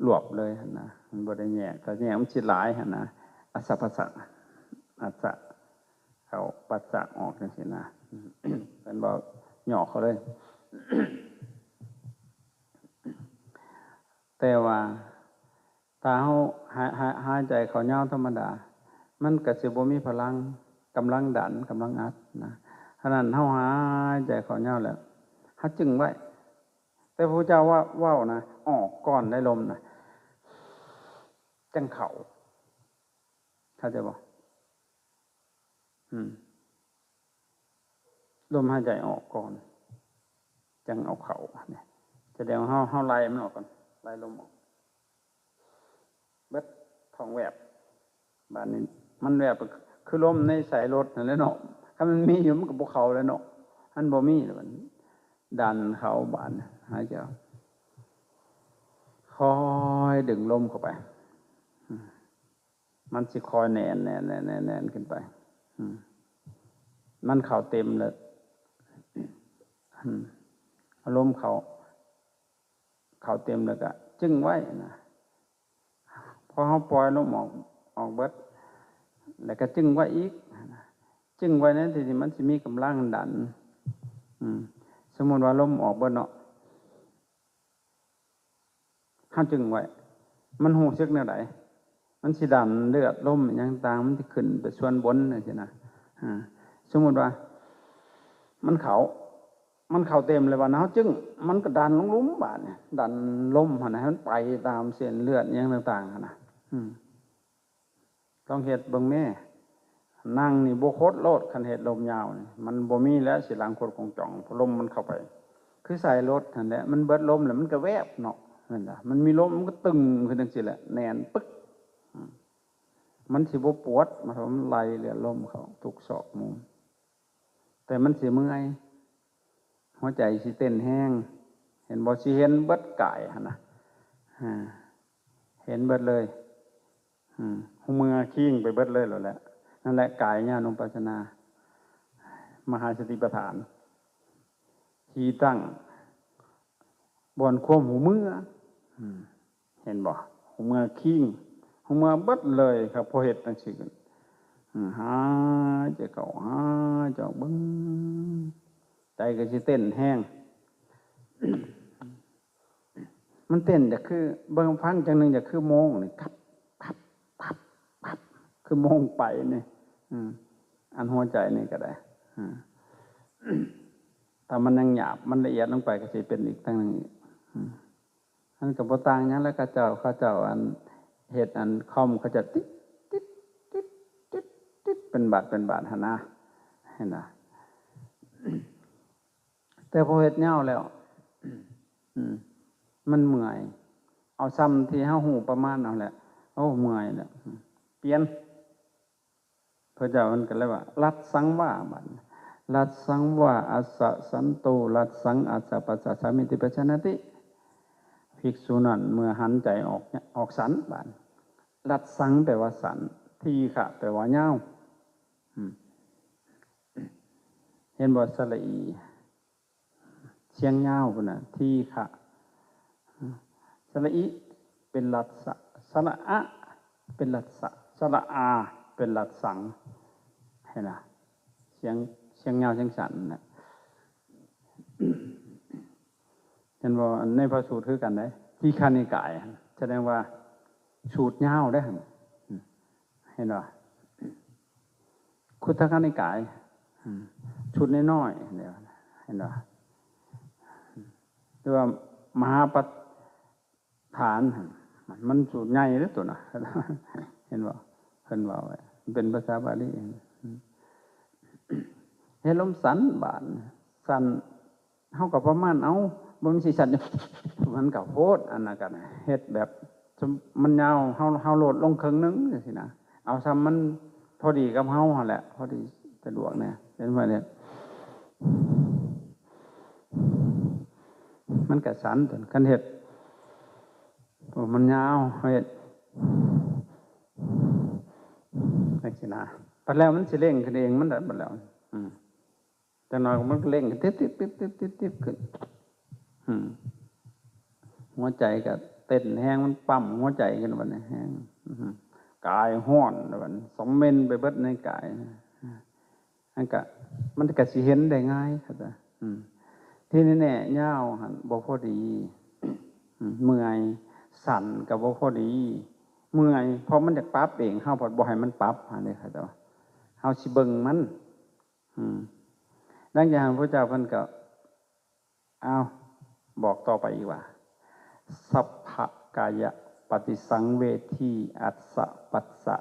ລວບເລີຍຫັ້ນນະ ມັນບໍ່ໄດ້ແຍກ ຖ້າແຍກມັນຊິຫຼາຍຫັ້ນນະ ອັດສະປັດສະ ອັດສະເຂົ້າ ປັດສະອອກ ຈັ່ງຊີ້ນະ ເພິ່ນເວົ້າຫຍໍ້ເຂົ້າເລີຍ. ແຕ່ວ່າ ຖ້າເຮົາຫາຍ ຫາຍ ຫາຍໃຈເຂົ້າຍາວທຳມະດາ ມັນກະຊິບໍ່ມີພະລັງ ກຳລັງດັນ ກຳລັງອັດນະ. ສະນັ້ນເຮົາຫາຍໃຈເຂົ້າຍາວແລ້ວ ເຮົາຈຶ້ງໄວ້ ແຕ່ພະພຸດທະເຈົ້າເວົ້າ ເວົ້ານະ ອອກກ່ອນໄດ້ລົມນະ ຈັ່ງເຂົ້າ ເຂົ້າໃຈບໍ່? ອືມ ລົມຫາຍໃຈອອກກ່ອນ ຈັ່ງເອົາເຂົ້າ ສະແດງວ່າເຮົາ ເຮົາໄລ່ມັນອອກກ່ອນ ໄລ່ລົມອອກ ເບິດທ້ອງແວບ. ບາດນີ້ມັນແວບຄືລົມໃນສາຍລົດຫັ້ນແຫຼະເນາະ ຄັນມັນມີຢູ່ມັນກໍບໍ່ເຂົ້າແລ້ວເນາະ ມັນບໍ່ມີແລ້ວ ດັນເຂົ້າ ບາດຫາຍໃຈອອກ ຄ່ອຍດຶງລົມເຂົ້າໄປ ມັນຊິຄ່ອຍແໜ້ນ ແໜ້ນ ແໜ້ນ ແໜ້ນ ແໜ້ນຂຶ້ນໄປ ອືມ ມັນເຂົ້າເຕັມແລ້ວ ອືມ ເອົາລົມເຂົ້າ ເຂົ້າເຕັມແລ້ວກະຈຶ້ງໄວ້ນະ ພໍເຮົາປ່ອຍລົມອອກ ອອກເບິດ ແລ້ວກະຈຶ້ງໄວ້ອີກ ຈຶ້ງໄວ້ໃນທີ່ທີ່ມັນຊິມີກຳລັງດັນ ອືມ ສົມມຸດວ່າລົມອອກເບິດເນາະ ເຮົາຈຶ້ງໄວ້ ມັນຮູ້ສຶກແນວໃດ? ມັນຊິດັນເລືອດລົມຫຍັງຕ່າງ ມັນຊິຂຶ້ນໄປສ່ວນບົນຈັ່ງຊີ້ນະ. ອາ ສົມມຸດວ່າມັນເຂົ້າ ມັນເຂົ້າເຕັມແລ້ວ ບາດເຮົາຈຶ້ງ ມັນກໍດັນລົງລຸ່ມ ບາດນີ້ດັນລົມຫັ້ນນະ ໃຫ້ມັນໄປຕາມເສັ້ນເລືອດຫຍັງຕ່າງໆຫັ້ນນະ. ອືມ ຕ້ອງເຮັດເບິ່ງແມ້. ນັ່ງນີ້ບໍ່ຄົດໂລດ ຄັນເຮັດລົມຍາວນີ້ ມັນບໍ່ມີແລ້ວຊິຫຼັງຄົດຄົງຈ່ອງ ເພາະລົມມັນເຂົ້າໄປ ຄືໃສ່ລົດຫັ້ນແຫຼະ ມັນເບິດລົມແລ້ວມັນກໍແວບເນາະ ແມ່ນລະ ມັນມີລົມ ມັນກໍຕຶງຂຶ້ນຈັ່ງຊີ້ແຫຼະ ແໜ້ນປຶກ ອືມ ມັນຊິບໍ່ປວດ ມັນ ມັນໄລ່ເລືອດລົມເຂົ້າທຸກຊອກມຸມ ແຕ່ມັນຊິເມື່ອຍ ຫົວໃຈຊິເຕັ້ນແຮງ ເຫັນບໍ່? ຊິເຫັນເບິດກາຍຫັ້ນນະ ເຫັນເບິດເລີຍ ຫືມ ຫົວເມືອຄີງໄປເບິດເລີຍໂລດແຫຼະ. ນັ້ນແຫຼະ ກາຍານຸປັດສະນາ ມະຫາສະຕິປະທານ ທີ່ຕັ້ງບ່ອນຄວາມຫົວເມືອ ເຫັນບໍ່? ຫົວເມືອຄີງ ຫົວເມືອເບິດເລີຍຄັບ ພໍເຮັດຈັ່ງຊີ້ຂຶ້ນ ຫາຍໃຈເຂົ້າ ຫາຍໃຈອອກ ເບິ່ງ ໃຈກໍຊິເຕັ້ນແຮງ ມັນເຕັ້ນຈະຄື ເບິ່ງຟັງຈັ່ງໜຶ່ງຈະຄືໂມງນີ້ ກັບ ກັບ ກັບ ກັບ ຄືໂມງໄປນີ້ ອືມ ອັນຫົວໃຈນີ້ກໍໄດ້ ອືມ ຖ້າມັນຍັງຫຍາບ ມັນລະອຽດລົງໄປກໍຊິເປັນອີກທາງໜຶ່ງອີກ ອືມ ມັນກໍບໍ່ຕ່າງຫຍັງແຫຼະ ເຂົາເຈົ້າ ເຂົາເຈົ້າອັນເຮັດອັນຄອມ ເຂົາເຈົ້າຕິດ ຕິດ ຕິດ ຕິດ ຕິດ ເປັນບາດ ເປັນບາດຫັ້ນນະ ເຫັນນະ ແຕ່ພໍເຮັດຍາວແລ້ວ ອືມ ມັນເມື່ອຍ ເອົາຊ່ຳທີ່ເຮົາຮູ້ປະມານເອົາແຫຼະ ໂອ້ ເມື່ອຍແລ້ວ ປ່ຽນ ພະເຈົ້າເພິ່ນກໍເລີຍວ່າ ລັດສັງວາ ບັດ ລັດສັງວາ ອັດສະສັນໂຕ ລັດສັງ ອັດສະປັດສະສາມິຕິ ປະຊານະຕິ ພິກສຸນັ້ນເມື່ອຫັນໃຈອອກ ອອກສັນ ບາດ ລັດສັງ ແປວ່າສັ້ນ ທີຄະ ແປວ່າຍາວ ອືມ ເຫັນບໍ່? ສະຫຼະອີ ສຽງຍາວພຸ້ນນະ ທີຄະ ສະຫຼະອິ ເປັນລັດສະ ສະຫຼະອະ ເປັນລັດສະ ສະຫຼະອາ ເປັນລັດສັງ ເຫັນນະ ສຽງ ສຽງຍາວສຽງສັ້ນນະ ເຫັນບໍ່? ໃນພະສູດຄືກັນເດ້ ທີຄະນິກາຍ ສະແດງວ່າສູດຍາວເດ້ ເຫັນບໍ່? ຄຸດທະກະນິກາຍ ອືມ ຊຸດນ້ອຍໆ ເຫັນບໍ່? ຫຼືວ່າມະຫາປະທານ ມັນສູດໃຫຍ່ເດ້ຕົວນະ ເຫັນບໍ່? ເພິ່ນເວົ້າໄວ້ ມັນເປັນພາສາບາລີ ເຮັດລົມສັ້ນ ບາດ ສັ້ນ ເຮົາກໍປະມານເອົາ ບໍ່ແມ່ນຊິສັ້ນ ມັນກໍໂພດ ອັນນັ້ນກໍເຮັດແບບ ມັນຍາວ ເຮົາ ເຮົາໂລດລົງເຄິ່ງໜຶ່ງຈັ່ງຊີ້ນະ ເອົາຊ່ຳມັນພໍດີກັບເຮົາຫັ້ນແຫຼະ ພໍດີສະດວກແດ່ ເຫັນບໍ່ເດ? ມັນກໍສັ່ນຕົວ ຄັນເຮັດ ໂອ້ ມັນຍາວ ເຮົາເຮັດຈັ່ງຊີ້ນະ ບັດແລ້ວມັນຊິເລັ່ງຂຶ້ນເອງມັນໄດ້ ບັດແລ້ວ ອືມ ຈັກໜ້ອຍມັນກໍເລັ່ງຂຶ້ນ ຕິບໆໆໆໆ ຂຶ້ນ ອືມ ຫົວໃຈກໍເຕັ້ນແຮງ ມັນປ້ຳຫົວໃຈຂຶ້ນບັດນີ້ແຮງ ອືມ ກາຍຮ້ອນບັດນີ້ ສຳເມັນໄປເບິດໃນກາຍ ມັນກະ ມັນກະຊິເຫັນໄດ້ງ່າຍ ເຂົາໃຈ ອືມ ທີ່ແນ່ໆ ຍາວຫັ້ນບໍ່ພໍດີ ອືມ ເມື່ອຍ ສັ້ນກໍບໍ່ພໍດີ ເມື່ອຍ ເພາະມັນຢາກປັບເອງ ເຮົາພັດບໍ່ໃຫ້ມັນປັບ ຫັ້ນເດ້ ເຂົາເຈົ້າ ເຮົາຊິເບິ່ງມັນ ອືມ ຫຼັງຈາກນັ້ນພະເຈົ້າເພິ່ນກໍ ອ້າວ ບອກຕໍ່ໄປອີກວ່າ ສັບພະກາຍະປະຕິສັງເວທີ ອັດສະປັດສະ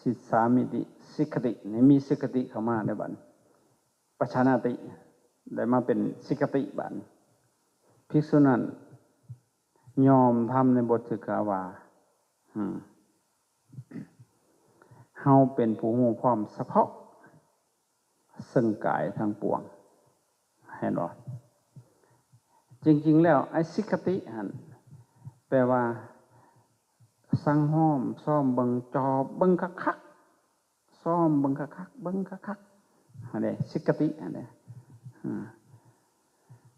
ສິດສາມິຕິ ສິກຂະຕິ ນີ້ມີສິກຂະຕິເຂົ້າມາໃນບັດ ປະຊານາຕິ ໄດ້ມາເປັນສິກຂະຕິບາດ ພິກສຸນັ້ນຍອມທຳໃນບົດສິກຂາວ່າ ອືມ ເຮົາເປັນຜູ້ຮູ້ພ້ອມສະເພາະ ເຊິ່ງກາຍທັງປວງ ເຫັນບໍ່? ຈິງໆ ແລ້ວ ໄອ້ສິກຂະຕິຫັ້ນ ແປວ່າ ສັງຮອມ ຊອມເບິ່ງ ຈອບເບິ່ງຄັກໆ ຊອມເບິ່ງຄັກໆ ເບິ່ງຄັກໆ ຫັ້ນເດ້ ສິກຂະຕິຫັ້ນເດ້ ອ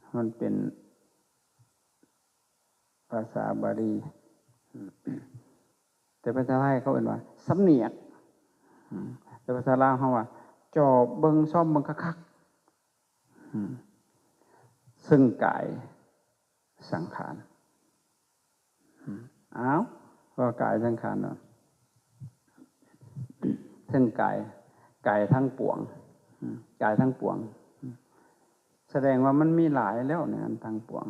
າ ມັນເປັນ ພາສາບາລີ ແຕ່ພາສາໄທເຂົາເອີ້ນວ່າສຳນຽກ ແຕ່ພາສາລາວເຮົາວ່າ ຈອບເບິ່ງ ຊອມເບິ່ງຄັກໆ ເຊິ່ງກາຍສັງຂານ ອ້າວ ວ່າກາຍສັງຂານເນາະ ເຊິ່ງກາຍ ກາຍທັງປວງ ກາຍທັງປວງ ສະແດງວ່າມັນມີຫຼາຍແລ້ວໃນອັນທັງປວງ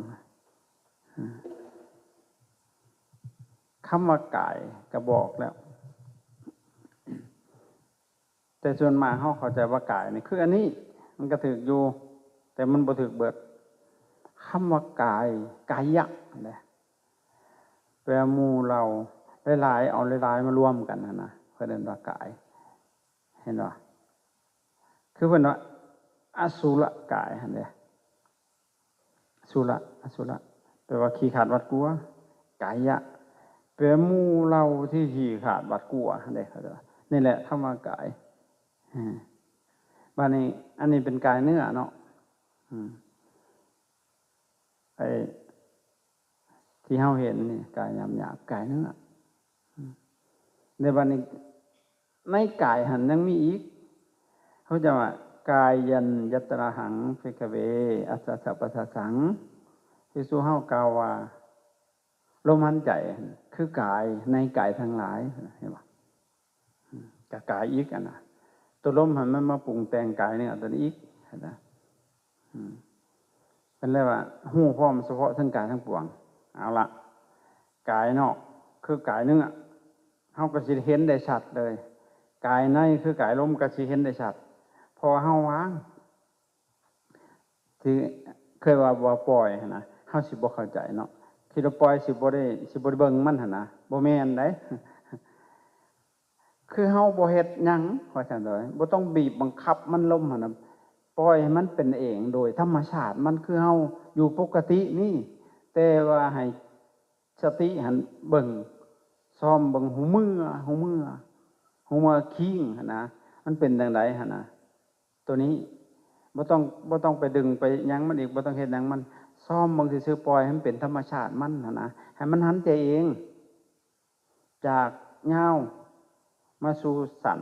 ຄຳວ່າກາຍກໍບອກແລ້ວ ແຕ່ສ່ວນມາກເຮົາເຂົ້າໃຈວ່າກາຍນີ້ຄືອັນນີ້ ມັນກໍຖືກຢູ່ ແຕ່ມັນບໍ່ຖືກເບິດ. ຄຳວ່າກາຍ ກາຍະ ເດ້ ແປວ່າໝູ່ເຫຼົ່າ ຫຼາຍໆ ເອົາຫຼາຍໆມາລວມກັນຫັ້ນນະ ເພິ່ນເອີ້ນວ່າກາຍ. ເຫັນບໍ່? ຄືເພິ່ນວ່າອະສຸລະກາຍຫັ້ນເດ້ ສຸລະ ອະສຸລະ ແປວ່າຂີ້ຂາດຫວາດກົວ. ກາຍະ ແປວ່າໝູ່ເຫຼົ່າທີ່ຂີ້ຂາດຫວາດກົວຫັ້ນເດ້. ເຂົາເຈົ້າ ນີ້ແຫຼະຄຳວ່າກາຍ. ເອີ ບາດນີ້ ອັນນີ້ເປັນກາຍເນື້ອເນາະ. ອືມ ໄອ້ທີ່ເຮົາເຫັນນີ້ ກາຍຫຍາບໆ ກາຍເນື້ອ. ໃນບັດນີ້ ໃນກາຍຫັ້ນຍັງມີອີກ ເຂົາເຈົ້າວ່າ ກາຍັນຍັດຕະລະຫັງ ພິກຂະເວ ອັດສະສະປະສາສັງ. ພິກຂຸເຮົາກ່າວວ່າ ລົມຫາຍໃຈຫັ້ນຄືກາຍ ໃນກາຍທັງຫຼາຍ ເຫັນບໍ່? ກະກາຍອີກອັນນະ ຕົວລົມຫັ້ນມັນມາປຸງແຕ່ງກາຍເນື້ອຕົວນີ້ອີກ ເຫັນນະ. ອືມ ເພິ່ນເລີຍວ່າ ຮູ້ພ້ອມສະເພາະທັງກາຍທັງປວງ. ເອົາລະ ກາຍນອກຄືກາຍເນື້ອ ເຮົາກໍຊິເຫັນໄດ້ຊັດເລີຍ, ກາຍໃນຄືກາຍລົມກໍຊິເຫັນໄດ້ຊັດ ເພາະວ່າເຮົາວາງ. ທີ່ເຄີຍວ່າບໍ່ປ່ອຍຫັ້ນນະ ເຮົາຊິບໍ່ເຂົ້າໃຈເນາະ, ຄິດວ່າປ່ອຍຊິບໍ່ໄດ້ ຊິບໍ່ໄດ້ເບິ່ງມັນຫັ້ນນະ, ບໍ່ແມ່ນໃດ. ຄືເຮົາບໍ່ເຮັດຫຍັງ ວ່າຊັ້ນເດ, ບໍ່ຕ້ອງບີບບັງຄັບມັນ, ລົມຫັ້ນນະ ປ່ອຍໃຫ້ມັນເປັນເອງໂດຍທຳມະຊາດ, ມັນຄືເຮົາຢູ່ປົກກະຕິນີ້, ແຕ່ວ່າໃຫ້ສະຕິຫັ້ນເບິ່ງ, ຊອມເບິ່ງ ຮູ້ເມື່ອ ຮູ້ເມື່ອ ຮູ້ເມື່ອຄີງຫັ້ນນະ, ມັນເປັນຈັ່ງໃດຫັ້ນນະ. ໂຕນີ້ບໍ່ຕ້ອງ ບໍ່ຕ້ອງໄປດຶງໄປຫຍັງມັນອີກ, ບໍ່ຕ້ອງເຮັດຫຍັງມັນ, ຊອມເບິ່ງຊື່ໆ, ປ່ອຍໃຫ້ມັນເປັນທຳມະຊາດມັນຫັ້ນນະ, ໃຫ້ມັນຫັນໃຈເອງ. ຈາກຍາວມາສູ່ສັ້ນ,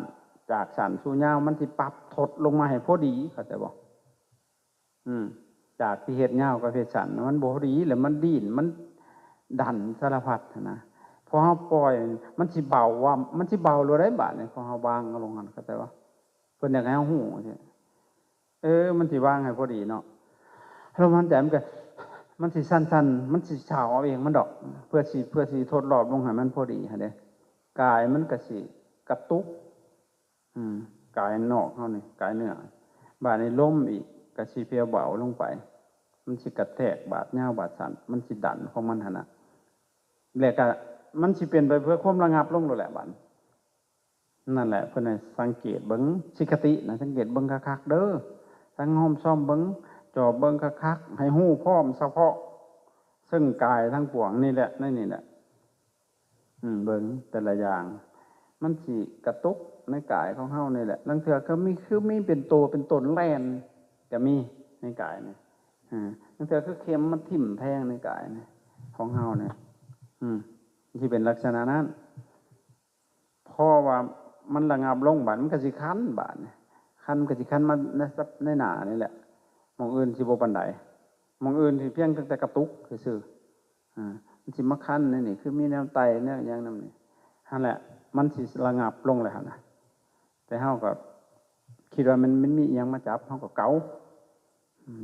ຈາກສັ້ນສູ່ຍາວ ມັນຊິປັບທົດລົງມາໃຫ້ພໍດີ, ເຂົ້າໃຈບໍ່? ອືມ ຈາກທີ່ເຮັດຍາວກັບເຮັດສັ້ນ ມັນບໍ່ພໍດີ ແລ້ວມັນດີ້ນ ມັນດັນສາລະພັດຫັ້ນນະ. ພໍເຮົາປ່ອຍ ມັນຊິເບົາວ່າ ມັນຊິເບົາໂລດໃດ໋ບາດນີ້, ພໍເຮົາວາງເອົາລົງຫັ້ນ, ເຂົ້າໃຈບໍ່? ເພິ່ນຢາກໃຫ້ເຮົາຮູ້ ເອີ ມັນຊິວາງໃຫ້ພໍດີເນາະ. ລົມຫາຍໃຈມັນກໍ ມັນຊິສັ້ນໆ ມັນຊິເຊົາເອົາເອງມັນດອກ, ເພື່ອຊິ ເພື່ອຊິທົດລອບລົງໃຫ້ມັນພໍດີຫັ້ນເດ້. ກາຍມັນກໍຊິກະຕຸກ, ອືມ ກາຍນອກເຮົານີ້ ກາຍເນື້ອ. ບາດນີ້ລົມອີກກໍຊິພຽວເບົາລົງໄປ, ມັນຊິກະແທກບາດຍາວບາດສັ້ນ, ມັນຊິດັນຂອງມັນຫັ້ນນະ. ແລ້ວກໍມັນຊິເປັນໄປເພື່ອຄວາມລະງັບລົງໂລດແຫຼະບາດນີ້. ນັ້ນແຫຼະ ເພິ່ນໃຫ້ສັງເກດເບິ່ງ ສິກຂະຕິນະ, ສັງເກດເບິ່ງຄັກໆເດີ, ສັງຫອມຊອມເບິ່ງ, ຈອບເບິ່ງຄັກໆ, ໃຫ້ຮູ້ພ້ອມສະເພາະເຊິ່ງກາຍທັງປວງນີ້ແຫຼະ, ໃນນີ້ແຫຼະ. ອືມ ເບິ່ງແຕ່ລະຢ່າງ ມັນຊິກະຕຸກໃນກາຍຂອງເຮົານີ້ແຫຼະ, ລາງເທື່ອກໍມີ ຄືມີເປັນໂຕເປັນຕົນແລ່ນກໍມີໃນກາຍນີ້, ອາ ລາງເທື່ອຄືເຂັມມາຖິ້ມແທງໃນກາຍນີ້ຂອງເຮົານີ້, ອືມ ມັນຊິເປັນລັກສະນະນັ້ນ. ເພາະວ່າມັນລະງັບລົງບາດ ມັນກໍຊິຄັນບາດນີ້, ຄັນ ມັນກໍຊິຄັນມາໃນ ໃນໜ້ານີ້ແຫຼະ, ໝ່ອງອື່ນຊິບໍ່ປານໃດ, ໝ່ອງອື່ນຊິພຽງແຕ່ກະຕຸກຊື່ໆ, ອາ ມັນຊິມາຄັນໃນນີ້ ຄືມີແນວໄຕ່ແນວຫຍັງນຳນີ້, ຫັ້ນແຫຼະ ມັນຊິລະງັບລົງແລ້ວຫັ້ນນະ. ແຕ່ເຮົາກໍຄິດວ່າມັນ ມັນມີອີ່ຫຍັງມາຈັບ ເຮົາກໍເກົາ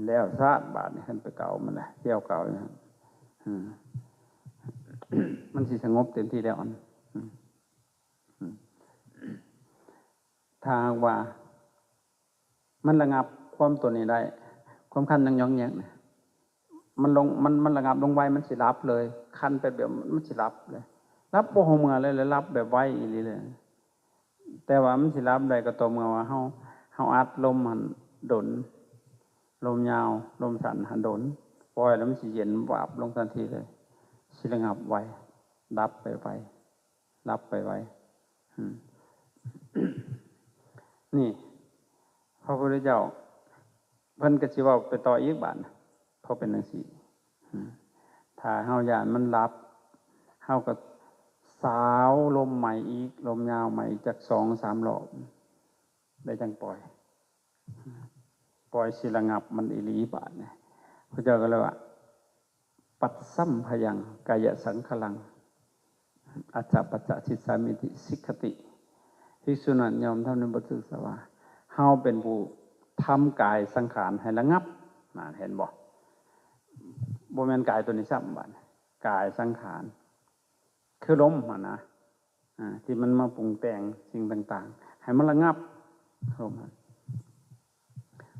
ແລ້ວຊາດບາດນີ້, ຄັນໄປເກົາມັນລະ ແລ້ວເກົາຢູ່ຫັ້ນ ອືມ ມັນຊິສະຫງົບເຕັມທີ່ແລ້ວ. ອືມ ອືມ ຖ້າຫາກວ່າມັນລະງັບຄວາມຕົວນີ້ໄດ້, ຄວາມຄັນຍັງຍອງແຍງນະ ມັນລົງ ມັນ ມັນລະງັບລົງໄວ ມັນຊິຫຼັບເລີຍ, ຄັນແປັບດຽວມັນຊິຫຼັບເລີຍ, ຫຼັບບໍ່ຮູ້ເມື່ອເລີຍ ແລະ ຫຼັບແບບໄວອີ່ຫຼີເລີຍ. ແຕ່ວ່າມັນຊິຫຼັບໄດ້ກໍຕໍ່ເມື່ອວ່າເຮົາ ເຮົາອັດລົມຫັ້ນດົນ, ລົມຍາວ ລົມສັ້ນຫັ້ນດົນ, ປ່ອຍແລ້ວມັນຊິເຢັນວາບລົງທັນທີເລີຍ, ຊິລະງັບໄວ, ດັບໄປໄວ, ຫຼັບໄປໄວ. ອືມ ນີ້ ພະພຸດທະເຈົ້າເພິ່ນກໍຊິເວົ້າໄປຕໍ່ອີກບາດ ເພາະເປັນຈັ່ງຊີ້ ອືມ ຖ້າເຮົາຢ້ານມັນຫຼັບ ເຮົາກໍສາວລົມໃໝ່ອີກ, ລົມຍາວໃໝ່ອີກຈັກສອງສາມຮອບ ແລ້ວຈັ່ງປ່ອຍ, ປ່ອຍຊິລະງັບມັນອີ່ຫຼີບາດນີ້. ພະເຈົ້າກໍເລີຍວ່າ ປັດສຳພະຍັງກາຍະສັງຂາລັງ ອັດສະປັດສະສິດສາມິຕິ ສິກຂະຕິ. ພິກຂຸນັ້ນຍອມທຳໃນບົດສຶກສາວ່າ ເຮົາເປັນຜູ້ທຳກາຍສັງຂານໃຫ້ລະງັບ. ນັ້ນ ເຫັນບໍ່? ບໍ່ແມ່ນກາຍຕົວນີ້ຊ້ຳບາດ, ກາຍສັງຂານ ຄືລົມຫັ້ນນະ ອາ ທີ່ມັນມາປຸງແຕ່ງສິ່ງຕ່າງໆ ໃຫ້ມັນລະງັບ. ລົມຫັ້ນ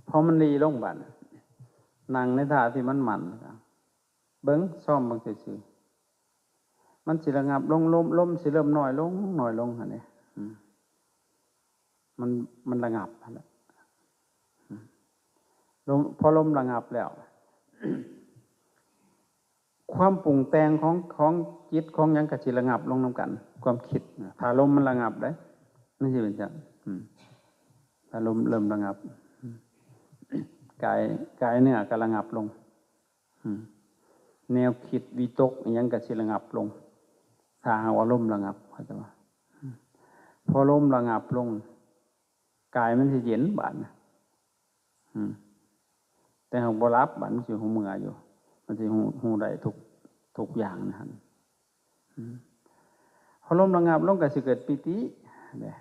ພໍມັນຫຼີ່ລົງບາດ ນັ່ງໃນທ່າທີ່ມັນໝັ້ນ ເບິ່ງ ຊອມເບິ່ງຊື່ໆ ມັນຊິລະງັບລົງ ລົມ ລົມຊິເລີ່ມນ້ອຍລົງ ນ້ອຍລົງຫັ້ນເດ້ ອືມ ມັນ ມັນລະງັບຫັ້ນແຫຼະ ອືມ ລົມ ພໍລົມລະງັບແລ້ວ ຄວາມປຸງແຕ່ງຂອງ ຂອງຈິດຂອງຫຍັງກໍຊິລະງັບລົງນຳກັນ ຄວາມຄິດນະ ຖ້າລົມມັນລະງັບເດ້ ມັນຊິເປັນຈັ່ງ ອືມ ຖ້າລົມເລີ່ມລະງັບ ອືມ ກາຍ ກາຍເນື້ອກໍລະງັບລົງ ອືມ ແນວຄິດວິຕົກອີ່ຫຍັງກໍຊິລະງັບລົງ ຖ້າຫາກວ່າລົມລະງັບ ເຂົ້າໃຈບໍ່? ອືມ ພໍລົມລະງັບລົງ ກາຍມັນຊິເຢັນບາດນະ ອືມ ແຕ່ຫາກບໍ່ຫຼັບ ບາດມັນຊິຮູ້ເມື່ອຢູ່ ມັນຊິຮູ້ ຮູ້ໄດ້ທຸກ ທຸກຢ່າງໃນຫັ້ນ ອືມ ພໍລົມລະງັບລົງກໍຊິເກີດປີຕິເດ້ ອາ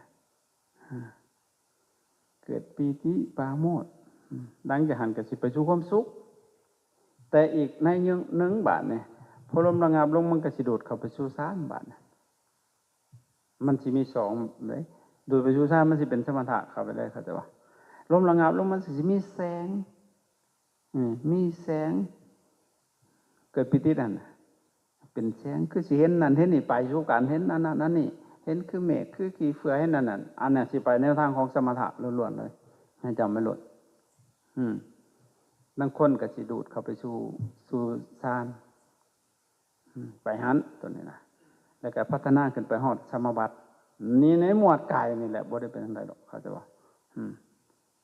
ເກີດປີຕິປາໂມດ ອືມ ຫຼັງຈາກຫັ້ນກໍຊິໄປສູ່ຄວາມສຸກ ແຕ່ອີກໃນຍະໜຶ່ງບາດນີ້ ພໍລົມລະງັບລົງ ມັນກໍຊິດູດເຂົ້າໄປສູ່ຊານບາດນີ້ ມັນຊິມີສອງເດ້ ດູດໄປສູ່ຊານ ມັນຊິເປັນສະມະຖະເຂົ້າໄປເລີຍ ເຂົ້າໃຈບໍ່? ລົມລະງັບລົງ ມັນຊິມີແສງ ອືມ ມີແສງ ເກີດປີຕິຫັ້ນ ເປັນແສງ ຄືຊິເຫັນນັ້ນເຫັນນີ້ ໄປສູ່ການເຫັນອັນນັ້ນອັນນີ້ ເຫັນຄືເມກ ຄືຂີ້ເຝື້ອ ເຫັນອັນນັ້ນ ອັນນັ້ນຊິໄປແນວທາງຂອງສະມະຖະລ້ວນໆເລີຍ ໃຫ້ຈຳໄວ້ໂລດ ອືມ ບາງຄົນກໍຊິດູດເຂົ້າໄປສູ່ ສູ່ຊານ ອືມ ໄປຫັ້ນ ຕົວນີ້ນະ ແລ້ວກໍພັດທະນາຂຶ້ນໄປຮອດສະມາບັດ ນີ້ໃນໝວດກາຍນີ້ແຫຼະ ບໍ່ໄດ້ເປັນຈັ່ງໃດດອກ ເຂົ້າໃຈບໍ່? ອືມ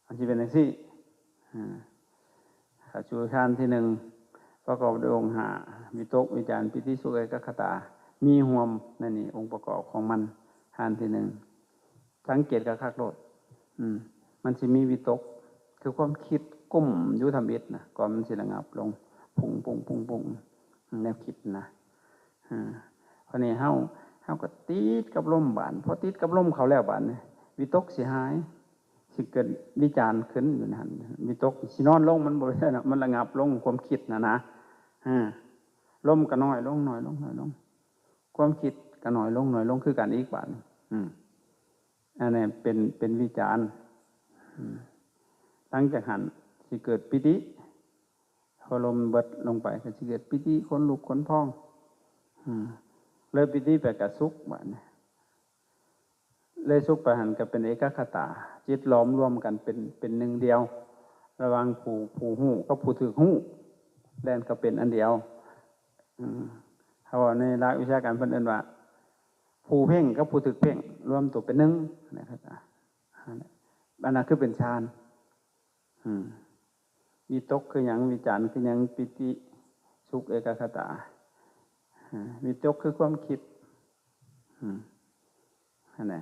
ມັນຊິເປັນຈັ່ງຊີ້ ອາ ເຂົ້າສູ່ຊານທີໜຶ່ງ ປະກອບດ້ວຍອົງຫ້າ ວິຕົກ ວິຈານ ປີຕິ ສຸກ ເອກະຄະຕາ ມີຮ່ວມໃນນີ້ ອົງປະກອບຂອງມັນ ຊານທີໜຶ່ງ ສັງເກດຄັກໆໂລດ ອືມ ມັນຊິມີວິຕົກ ຄືຄວາມຄິດກຸ້ມຢູ່ທຳອິດນະ ກ່ອນມັນຊິລະງັບລົງ ປຸ້ງໆໆໆ ແນວຄິດນະ ອາ ບາດນີ້ເຮົາ ເຮົາກໍຕິດກັບລົມບາດ ພໍຕິດກັບລົມເຂົ້າແລ້ວບາດນີ້ ວິຕົກຊິຫາຍ ຊິເກີດວິຈານຂຶ້ນຢູ່ໃນຫັ້ນ ວິຕົກຊິນອນລົງ ມັນບໍ່ໄດ້ນະ ມັນລະງັບລົງ ຄວາມຄິດນະນະ ອາ ລົມກໍນ້ອຍລົງ ນ້ອຍລົງ ນ້ອຍລົງ ຄວາມຄິດກໍນ້ອຍລົງ ນ້ອຍລົງຄືກັນອີກບາດນີ້ ອືມ ອັນນີ້ເປັນ ເປັນວິຈານ ອືມ ຫຼັງຈາກຫັ້ນຊິເກີດປີຕິ ພໍລົມເບິດລົງໄປກໍຊິເກີດປີຕິ ຂົນລຸກຂົນພອງ ອືມ ເລີຍປີຕິໄປກໍສຸກບາດນີ້ ເລີຍສຸກໄປຫັ້ນກໍເປັນເອກະຄະຕາ ຈິດຫຼອມລວມກັນເປັນ ເປັນໜຶ່ງດຽວ ລະຫວ່າງຜູ້ ຜູ້ຮູ້ກັບຜູ້ຖືກຮູ້ ແລ່ນເຂົ້າເປັນອັນດຽວ ອືມ ເຮົາເວົ້າໃນຫຼັກວິຊາການເພິ່ນເອີ້ນວ່າ ຜູ້ເພັ່ງກັບຜູ້ຖືກເພັ່ງ ລວມຕົວເປັນໜຶ່ງ ອັນນັ້ນຄືເປັນຊານ ອືມ ວິຕົກຄືຫຍັງ? ວິຈານຄືຫຍັງ? ປີຕິ ສຸກ ເອກະຄະຕາ ອາ ວິຕົກຄືຄວາມຄິດ ອືມ ຫັ້ນແຫຼະ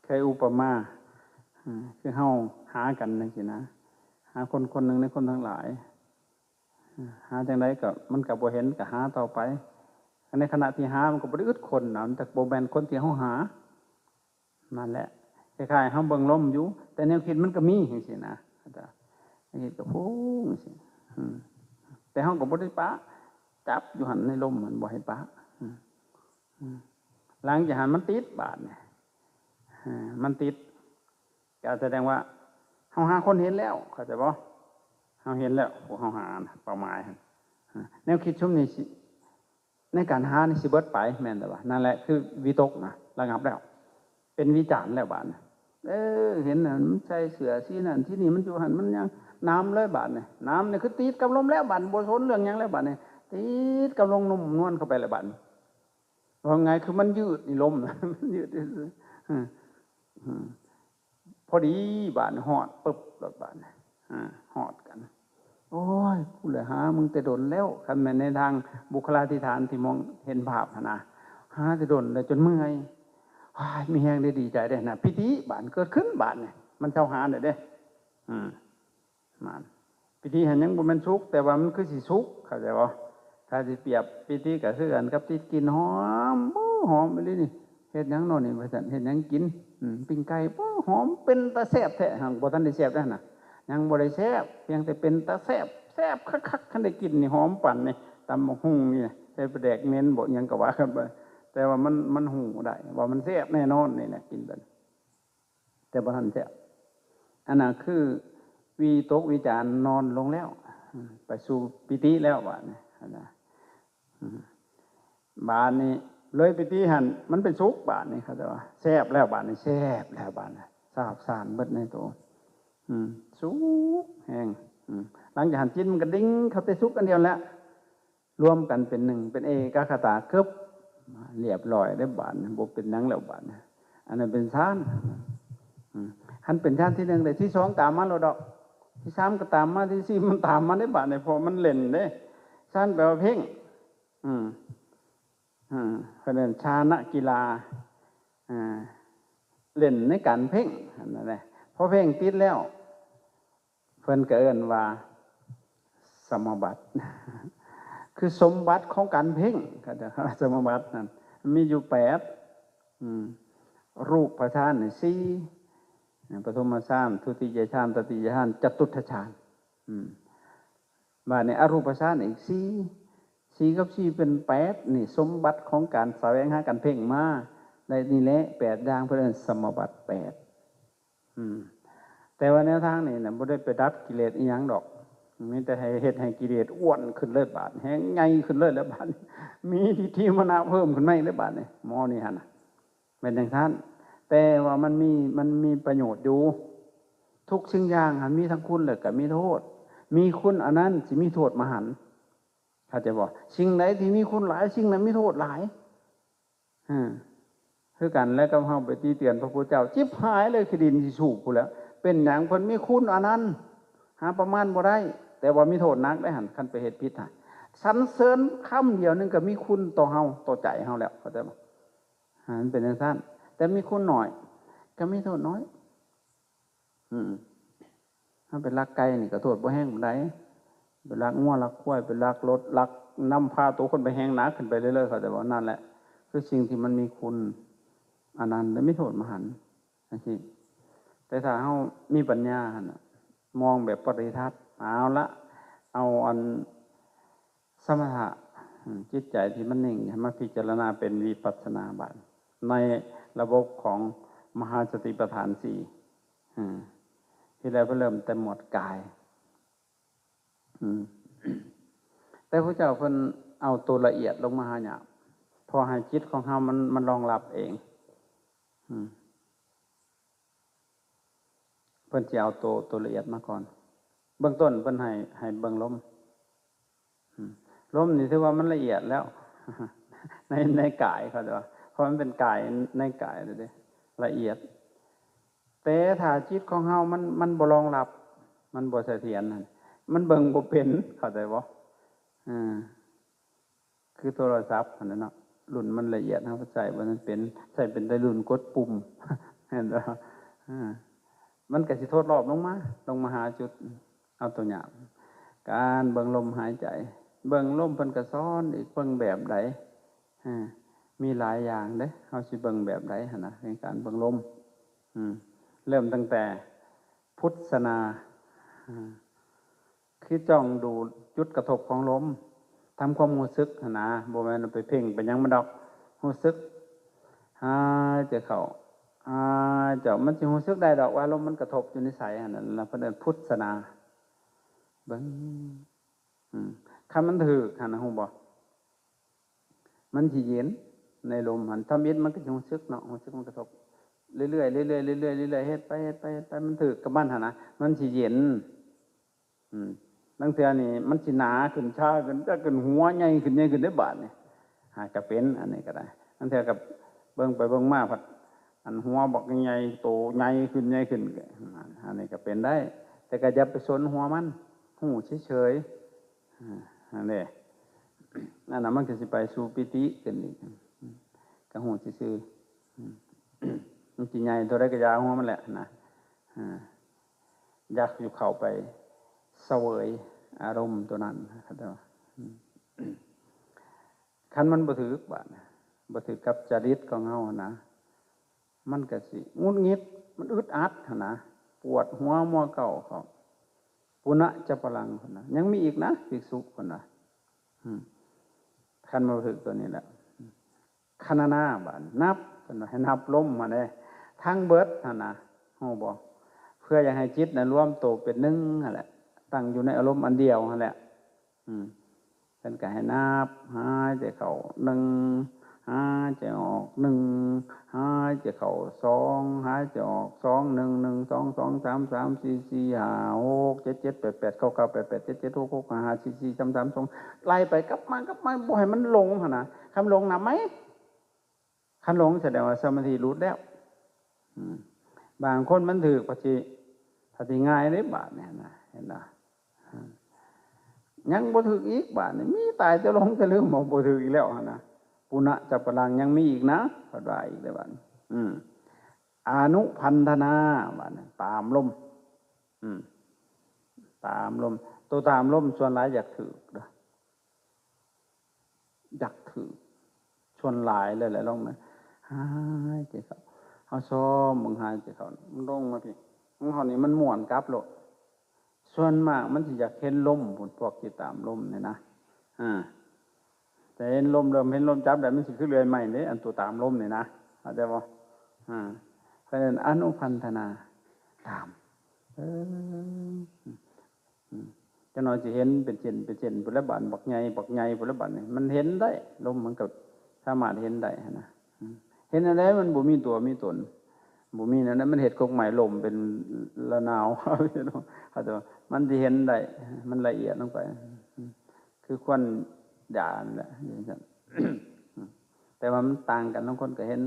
ເຄີຍອຸປະມາ ອາ ຄືເຮົາຫາກັນຈັ່ງຊີ້ນະ ຫາຄົນຄົນໜຶ່ງໃນຄົນທັງຫຼາຍ ອາ ຫາຈັ່ງໃດກໍ ມັນກໍບໍ່ເຫັນ ກໍຫາຕໍ່ໄປ ໃນຂະນະທີ່ຫາ ມັນກໍບໍ່ໄດ້ອຶດຄົນນະ ມັນແຕ່ບໍ່ແມ່ນຄົນທີ່ເຮົາຫາ ນັ້ນແຫຼະ ຄ້າຍໆເຮົາເບິ່ງລົມຢູ່ ແຕ່ແນວຄິດມັນກໍມີຈັ່ງຊີ້ນະ ແນວຄິດກໍພຸ້ງຈັ່ງຊີ້ ອືມ ແຕ່ເຮົາກໍບໍ່ໄດ້ປະ ຈັບຢູ່ຫັ້ນໃນລົມຫັ້ນ ບໍ່ໃຫ້ປະ ອືມ ອືມ ຫຼັງຈາກຫັ້ນມັນຕິດບາດນີ້ ເອີ ມັນຕິດ ກໍສະແດງວ່າເຮົາຫາຄົນເຫັນແລ້ວ ເຂົ້າໃຈບໍ່? ເຮົາເຫັນແລ້ວ ຜູ້ເຮົາຫານະ ເປົ້າໝາຍຫັ້ນ ເອີ ແນວຄິດຊຸມນີ້ຊິ ໃນການຫານີ້ຊິເບິດໄປ ແມ່ນແລ້ວວະ ນັ້ນແຫຼະຄືວິຕົກນະ ລະງັບແລ້ວ ເປັນວິຈານແລ້ວບາດນີ້ ເອີ ເຫັນນັ້ນ ມັນໃສ່ເສື້ອສີນັ້ນສີນີ້ ມັນຢູ່ຫັ້ນ ມັນຫຍັງ ນຳເລີຍບາດນີ້ ນຳນີ້ຄືຕິດກັບລົມແລ້ວບາດນີ້ ບໍ່ສົນເລື່ອງຫຍັງແລ້ວບາດນີ້ ຕິດກັບລົມນຸ້ມນວນເຂົ້າໄປແລ້ວບາດນີ້ ເວົ້າງ່າຍຄືມັນຍືດນີ້ລົມ ມັນຍືດ ອືມ ພໍດີບາດນີ້ຮອດປຶບໂລດບາດນີ້ ອາ ຮອດກັນ ໂອ້ຍ ກູລະຫາມຶງແຕ່ດົນແລ້ວ ຄັນແມ່ນໃນທາງບຸກຄະລາທິຖານທີ່ມອງເຫັນພາບຫັ້ນນະ ຫາແຕ່ດົນແລ້ວຈົນເມື່ອຍ ໂອ້ຍ ມີແຮງໄດ້ດີໃຈເດ້ນະ ປີຕິບາດເກີດຂຶ້ນບາດນີ້ ມັນເຊົາຫາໄດ້ເດ້ ອືມ ມານ ປີຕິຫັ້ນຍັງບໍ່ແມ່ນສຸກ ແຕ່ວ່າມັນຄືຊິສຸກ ເຂົ້າໃຈບໍ່? ຖ້າຊິປຽບປີຕິກໍຄືກັນກັບຕິດກິ່ນຫອມ ໂອ້ ຫອມອີ່ຫຼີນີ້ ເຮັດຫຍັງເນາະນີ້ວ່າຊັ້ນ ເຮັດຫຍັງກິນ ອືມ ປີ້ງໄກ່ ໂອ້ ຫອມ ເປັນຕາແຊບແທ້ ຫາກບໍ່ທັນໄດ້ແຊບເດ້ຫັ້ນນະ ຍັງບໍ່ໄດ້ແຊບ ພຽງແຕ່ເປັນຕາແຊບ ແຊບຄັກໆ ຄັນໄດ້ກິນນີ້ ຫອມປານນີ້ ຕຳບັກຫຸ່ງນີ້ ໃສ່ປາແດກເໝັນບໍ ຫຍັງກໍວ່າກັນໄປ ແຕ່ວ່າມັນ ມັນຮູ້ໄດ້ວ່າມັນແຊບແນ່ນອນນີ້ນະ ກິນໄປ ແຕ່ບໍ່ທັນແຊບ ອັນນັ້ນຄືວິຕົກວິຈານນອນລົງແລ້ວ ໄປສູ່ປີຕິແລ້ວບາດນີ້ຫັ້ນນະ. ບາດນີ້ເລີຍປີຕິຫັ້ນ ມັນເປັນສຸກບາດນີ້ ເຂົາເຈົ້າວ່າແຊບແລ້ວບາດນີ້ ແຊບແລ້ວບາດນີ້ ຊາບຊານເບິດໃນໂຕ ອືມ ສຸກແຮງ. ອືມ ຫຼັງຈາກຫັ້ນຈິດມັນກະດິ່ງເຂົ້າແຕ່ສຸກອັນດຽວແລ້ວ ລວມກັນເປັນໜຶ່ງ ເປັນເອກະຄະຕາ ເກີບ ລຽບຮ້ອຍເດ້ບາດນີ້ ບໍ່ເປັນຫຍັງແລ້ວບາດນີ້. ອັນນັ້ນເປັນຊານ ອືມ ຄັນເປັນຊານທີໜຶ່ງໄດ້ ທີສອງຕາມມາໂລດດອກ ທີສາມກໍຕາມມາ ທີສີ່ມັນຕາມມາເດ້ບາດນີ້ ເພາະມັນເຫຼັ້ນເດ້. ຊານແປວ່າເພັ່ງ ອືມ ອືມ ເພິ່ນເອີ້ນຊານະກິລາ ອ່າ ເຫຼັ້ນໃນການເພັ່ງຫັ້ນນະ. ພໍເພັ່ງຕິດແລ້ວ ເພິ່ນກໍເອີ້ນວ່າສະມາບັດ ຄືສົມບັດຂອງການເພັ່ງ ເຂົາເຈົ້າວ່າສະມາບັດນັ້ນມີຢູ່ແປດ ອືມ ຮູບປະຊານນີ້ສີ່ ປະຖົມມະຊານ ທຸຕິຍະຊານ ຕະຕິຍະຊານ ຈະຕຸດທະຊານ ອືມ ບາດນີ້ອະຮູບປະຊານອີກສີ່ ສີ່ກັບສີ່ເປັນແປດ ນີ້ສົມບັດຂອງການສະແຫວງຫາການເພັ່ງມາໄດ້ນີ້ແຫຼະ ແປດຢ່າງ ເພິ່ນເອີ້ນສະມາບັດແປດ. ອືມ ແຕ່ວ່າແນວທາງນີ້ນະ ບໍ່ໄດ້ໄປດັບກິເລດອີ່ຫຍັງດອກ ມີແຕ່ໃຫ້ເຮັດໃຫ້ກິເລດອ້ວນຂຶ້ນເລີຍບາດ ແຮງໃຫຍ່ຂຶ້ນເລີຍແລ້ວບາດ ມີທິດຖິມານະເພີ່ມຂຶ້ນມາອີກເລີຍບາດນີ້ ໝໍນີ້ຫັ້ນນະ ແມ່ນຈັ່ງຊັ້ນ. ແຕ່ວ່າມັນມີ ມັນມີປະໂຫຍດຢູ່ ທຸກສິ່ງຢ່າງຫັ້ນມີທັງຄຸນ ແລະກໍມີໂທດ ມີຄຸນອັນນັ້ນຊິມີໂທດມະຫັນ ເຂົ້າໃຈບໍ່? ສິ່ງໃດທີ່ມີຄຸນຫຼາຍ ສິ່ງນັ້ນມີໂທດຫຼາຍ ຄືກັນແລ້ວກັບເຮົາໄປຕິເຕືອນພະພຸດທະເຈົ້າ ຈິບຫາຍເລີຍ ຂີ້ດິນຊິສູບພຸ້ນແຫຼ້ວ. ເປັນຫຍັງ? ເພິ່ນມີຄຸນອັນນັ້ນ ຫາປະມານບໍ່ໄດ້ ແຕ່ວ່າມີໂທດໜັກໄດ໋ຫັ້ນ ຄັນໄປເຮັດຜິດຫັ້ນ. ສັນເສີນຄຳດຽວໜຶ່ງກໍມີຄຸນຕໍ່ເຮົາ ຕໍ່ໃຈເຮົາແລ້ວ ເຂົ້າໃຈບໍ່? ຫັ້ນເປັນຈັ່ງຊັ້ນ ແຕ່ມີຄຸນໜ້ອຍກໍມີໂທດໜ້ອຍ. ອືມ ເຮົາໄປລັກໄກ່ນີ້ກໍໂທດບໍ່ແຮງປານໃດ ໄປລັກງົວລັກຄວາຍ ໄປລັກລົດ ລັກນຳພາຕົວຄົນໄປແຮງໜັກຂຶ້ນໄປເລື້ອຍໆ ເຂົ້າໃຈບໍ່? ນັ້ນແຫຼະ ຄືສິ່ງທີ່ມັນມີຄຸນ ອັນນັ້ນແຫຼະມີໂທດມະຫັນ ຈັ່ງຊີ້. ແຕ່ຖ້າເຮົາມີປັນຍາຫັ້ນນະ ມອງແບບປະລິທັດ ເອົາລະ ເອົາອັນ ສະມະຖະ ອືມ ຈິດໃຈທີ່ມັນນິ່ງ ໃຫ້ມາພິຈາລະນາເປັນວິປັດສະນາບາດ ໃນລະບົບຂອງມະຫາສະຕິປະທານສີ່ ອືມ ທີ່ແລ້ວເພິ່ນເລີ່ມແຕ່ໝວດກາຍ ອືມ ແຕ່ພະເຈົ້າເພິ່ນເອົາໂຕລະອຽດລົງມາຫາຍາກ ເພື່ອໃຫ້ຈິດຂອງເຮົາມັນ ມັນລອງຮັບເອງ ອືມ. ເພິ່ນຊິເອົາໂຕ ໂຕລະອຽດມາກ່ອນ ເບື້ອງຕົ້ນເພິ່ນໃຫ້ ໃຫ້ເບິ່ງລົມ ອືມ ລົມນີ້ຖືວ່າມັນລະອຽດແລ້ວ ໃນ ໃນກາຍເຂົາເຈົ້າວ່າ ເພາະມັນເປັນກາຍໃນກາຍເດ້ ລະອຽດ. ແຕ່ຖ້າຈິດຂອງເຮົາມັນ ມັນບໍ່ລອງຮັບ ມັນບໍ່ສະຖຽນຫັ້ນ ມັນເບິ່ງບໍ່ເປັນ ເຂົ້າໃຈບໍ່? ເອີ ຄືໂທລະສັບຫັ້ນແຫຼະເນາະ ລຸ້ນມັນລະອຽດ ເຮົາໃຊ້ບໍ່ທັນເປັນ ໃຊ້ເປັນແຕ່ລຸ້ນກົດປຸ່ມ ແມ່ນບໍ່? ເອີ ມັນກໍຊິທົດລອບລົງມາ ລົງມາຫາຈຸດ ເອົາຕົວຢ່າງ ການເບິ່ງລົມຫາຍໃຈ ເບິ່ງລົມເພິ່ນກໍສອນອີກ ເບິ່ງແບບໃດ ເອີ ມີຫຼາຍຢ່າງເດ້ ເຮົາຊິເບິ່ງແບບໃດຫັ້ນນະ ໃນການເບິ່ງລົມ ອືມ ເລີ່ມຕັ້ງແຕ່ພຸດສະນາ ອືມ ຄືຈ້ອງດູຈຸດກະທົບຂອງລົມ ທຳຄວາມຮູ້ສຶກຫັ້ນນະ ບໍ່ແມ່ນໄປເພັ່ງໄປຫຍັງມັນດອກ ຮູ້ສຶກ ຫາຍໃຈເຂົ້າ ຫາຍໃຈອອກ ມັນຊິຮູ້ສຶກໄດ້ດອກວ່າລົມມັນກະທົບຢູ່ໃນໃສຫັ້ນນະ ລະເພິ່ນເອີ້ນພຸດສະນາ ເບິ່ງ ອືມ ຄັນມັນຖືກຫັ້ນນະ ຮູ້ບໍ່? ມັນຊິເຢັນໃນລົມຫັ້ນ ທຳອິດມັນກໍຊິຮູ້ສຶກເນາະ ຮູ້ສຶກມັນກະທົບເລື້ອຍໆ ເລື້ອຍໆ ເລື້ອຍໆ ເລື້ອຍໆ ເຮັດໄປ ເຮັດໄປ ເຮັດໄປ ມັນຖືກກັບມັນຫັ້ນນະ ມັນຊິເຢັນ ອືມ ລາງເທື່ອນີ້ມັນຊິໜາຂຶ້ນ ຊາຂຶ້ນ ຈະຂຶ້ນ ຫົວໃຫຍ່ຂຶ້ນ ໃຫຍ່ຂຶ້ນເດ້ບາດນີ້ ຫາກະເປັນ ອັນນີ້ກໍໄດ້ ລາງເທື່ອກໍເບິ່ງໄປເບິ່ງມາພັດ ອັນຫົວບັກໃຫຍ່ ໂຕໃຫຍ່ຂຶ້ນ ໃຫຍ່ຂຶ້ນ ອັນນີ້ກໍເປັນໄດ້ ແຕ່ກໍຢ່າໄປສົນຫົວມັນ ຮູ້ເສີຍໆ ອ່າ ຫັ້ນແຫຼະ ອັນນັ້ນມັນກໍຊິໄປສູ່ປີຕິຂຶ້ນອີກ ກໍຮູ້ຊື່ໆ ມັນຊິໃຫຍ່ເທົ່າໃດກໍຢ່າຫົວມັນແຫຼະນະ ອ່າ ຢາກຢູ່ເຂົ້າໄປສະເຫວີຍອາລົມຕົວນັ້ນ ເຂົາເຈົ້າວ່າ ຄັນມັນບໍ່ຖືກບາດ ບໍ່ຖືກກັບຈະລິດຂອງເຮົາຫັ້ນນະ ມັນກະຊິຫງຸດຫງິດ ມັນອຶດອັດຫັ້ນນະ ປວດຫົວມົວເກົາເຂົາ ປຸນະຈະປະລັງ ເພິ່ນວ່າ ຍັງມີອີກນະ ພິກສຸ ເພິ່ນວ່າ ອືມ ຄັນບໍ່ຖືກຕົວນີ້ແຫຼະ ຄະນະນາ ບາດນັບ ເພິ່ນວ່າໃຫ້ນັບລົມຫັ້ນເດ້ ທັງເບິດຫັ້ນນະ ຮູ້ບໍ່? ເພື່ອຢາກໃຫ້ຈິດນະລວມໂຕເປັນໜຶ່ງຫັ້ນແຫຼະ, ຕັ້ງຢູ່ໃນອາລົມອັນດຽວຫັ້ນແຫຼະ. ອືມ ເພິ່ນກໍໃຫ້ນັບ ຫາຍໃຈເຂົ້າໜຶ່ງ ຫາຍໃຈອອກໜຶ່ງ ຫາຍໃຈເຂົ້າສອງ ຫາຍໃຈອອກສອງ ໜຶ່ງ ໜຶ່ງ ສອງ ສອງ ສາມ ສາມ ສີ່ ສີ່ ຫ້າ ຫົກ ເຈັດ ເຈັດ ແປດ ແປດ ເກົ້າ ເກົ້າ ແປດ ແປດ ເຈັດ ເຈັດ ຫົກ ຫົກ ຫ້າ ຫ້າ ສີ່ ສີ່ ສາມ ສາມ ສອງ ໄລ່ໄປກັບມາກັບມາ ບໍ່ໃຫ້ມັນຫຼົງຫັ້ນນະ. ຄັນຫຼົງນະໄໝ ຄັນຫຼົງສະແດງວ່າສະມາທິຫຼຸດແລ້ວ. ອືມ ບາງຄົນມັນຖືກ ພັດຊິ ພັດຊິງ່າຍເດ້ບາດນີ້ນະ ເຫັນບໍ່? ອືມ ຍັງບໍ່ຖືກອີກບາດນີ້ ມີຕາຍແຕ່ຫຼົງແຕ່ລືມ ບໍ່ຖືກອີກແລ້ວຫັ້ນນະ. ປຸນະຈັບປະລັງ ຍັງມີອີກນະ ເພິ່ນວ່າອີກເດ້ບາດນີ້. ອືມ ອະນຸພັນທະນາ ບາດນີ້ ຕາມລົມ. ອືມ ຕາມລົມ ໂຕຕາມລົມສ່ວນຫຼາຍຢາກຖືກເດ້ ຢາກຖືກ ສ່ວນຫຼາຍເລີຍແຫຼະ. ລອງມາ ຫາຍໃຈເຂົ້າ ເຮົາຊອມເບິ່ງ ຫາຍໃຈເຂົ້າ ມັນລົງມາພີ້ ຂອງເຮົານີ້ມັນມ້ວນກັບໂລດ. ສ່ວນມາກມັນຊິຢາກເຫັນລົມພຸ້ນ ພວກທີ່ຕາມລົມນີ້ນະ. ອາ ຈະເຫັນລົມ ເລີ່ມເຫັນລົມຈັບໄດ້ ມັນຊິຄືເລື່ອຍໄມ້ເດ້ ອັນຕົວຕາມລົມນີ້ນະ ເຂົ້າໃຈບໍ່? ອາ ເຂົາເອີ້ນອະນຸພັນທະນາ ຕາມ ເອີ ອືມ ຈັກໜ່ອຍຊິເຫັນເປັນເສັ້ນເປັນເສັ້ນພຸ້ນລະບາດ ບັກໃຫຍ່ ບັກໃຫຍ່ພຸ້ນລະບາດນີ້ ມັນເຫັນໄດ້ ລົມມັນກໍສາມາດເຫັນໄດ້ຫັ້ນນະ. ອືມ ເຫັນແນວໃດມັນບໍ່ມີຕົວມີຕົນ ບໍ່ມີແນວໃດ ມັນເຮັດກົກໄມ້ລົ້ມເປັນລະນາວ ເຂົາໃຈບໍ່? ມັນຊິເຫັນໄດ້ ມັນລະອຽດລົງໄປ ອືມ ຄືຄວັນຢານັ້ນແຫຼະ ຢູ່ຈັ່ງຊັ້ນ. ແຕ່ວ່າມັນຕ່າງກັນ ບາງຄົນກໍເຫັນ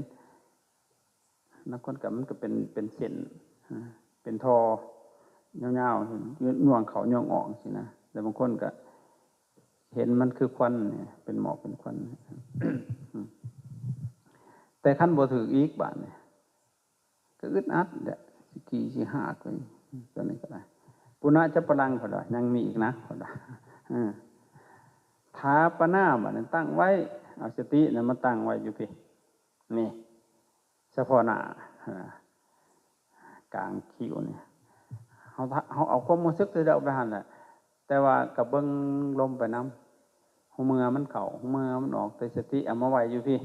ບາງຄົນກໍ ມັນກໍເປັນ ເປັນເສັ້ນ ເປັນທໍ່ຍາວໆ ຍ່ວງເຂົ້າຍ່ວງອອກຊີ້ນະ. ແລ້ວບາງຄົນກໍເຫັນມັນຄືຄວັນນີ້ ເປັນໝອກເປັນຄວັນ. ແຕ່ຄັນບໍ່ຖືກອີກບາດນີ້ ກໍອຶດອັດແຫຼະ ຊິຂີ້ຊິຫາກໄປ ຕົວນີ້ກໍໄດ້. ປຸນະຈັບປະລັງ ເພິ່ນວ່າ ຍັງມີອີກນະ ເພິ່ນວ່າ. ເອີ ຖາປະນາ ບາດນີ້ຕັ້ງໄວ້ ເອົາສະຕິນະມາຕັ້ງໄວ້ຢູ່ພີ້ ນີ້ ສະເພາະໜ້າ ກາງຄິ້ວນີ້ ເຮົາ ເຮົາເອົາຄວາມຮູ້ສຶກເດີເອົາໄປຫັ້ນແຫຼະ ແຕ່ວ່າກໍເບິ່ງລົມໄປນຳ ຮູ້ເມື່ອມັນເຂົ້າ ຮູ້ເມື່ອມັນອອກ ແຕ່ສະຕິເອົາມາໄວ້ຢູ່ພີ້.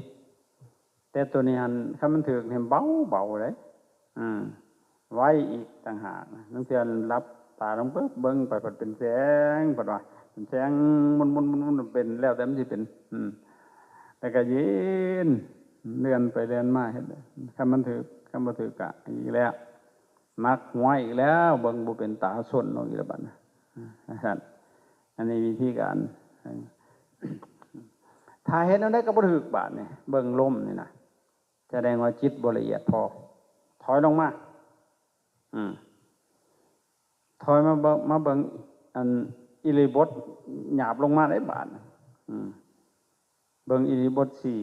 ແຕ່ໂຕນີ້ຫັ້ນ ຄັນມັນຖືກນີ້ເບົາ ເບົາເດ້ ອືມ ໄວອີກຕ່າງຫາກ. ລາງເທື່ອຫຼັບຕາລົງປຶບ ເບິ່ງໄປ ພັດເປັນແສງ ເພິ່ນວ່າ ເປັນແສງໝຸ່ນໆໆໆ ເປັນ ແລ້ວແຕ່ມັນຊິເປັນ ອືມ ແລ້ວກໍເຢັນ ເລື່ອນໄປເລື່ອນມາເຮັດ ຄັນມັນຖືກ ຄັນບໍ່ຖືກກະອີກແລ້ວ ມັກຫວຍອີກແລ້ວ ເບິ່ງບໍ່ເປັນຕາ ຊົນເອົາອີກແລ້ວບັດນີ້ ອືມ ວ່າຊັ້ນ. ອັນນີ້ວິທີການ ຖ້າເຮັດແນວໃດກໍບໍ່ຖືກບາດນີ້ ເບິ່ງລົມນີ້ນະ ສະແດງວ່າຈິດບໍ່ລະອຽດພໍ ຖອຍລົງມາ ອືມ ຖອຍມາເບິ່ງ ມາເບິ່ງອັນອິລິບົດຫຍາບລົງມາໄດ້ບາດນີ້ ອືມ ເບິ່ງອິລິບົດສີ່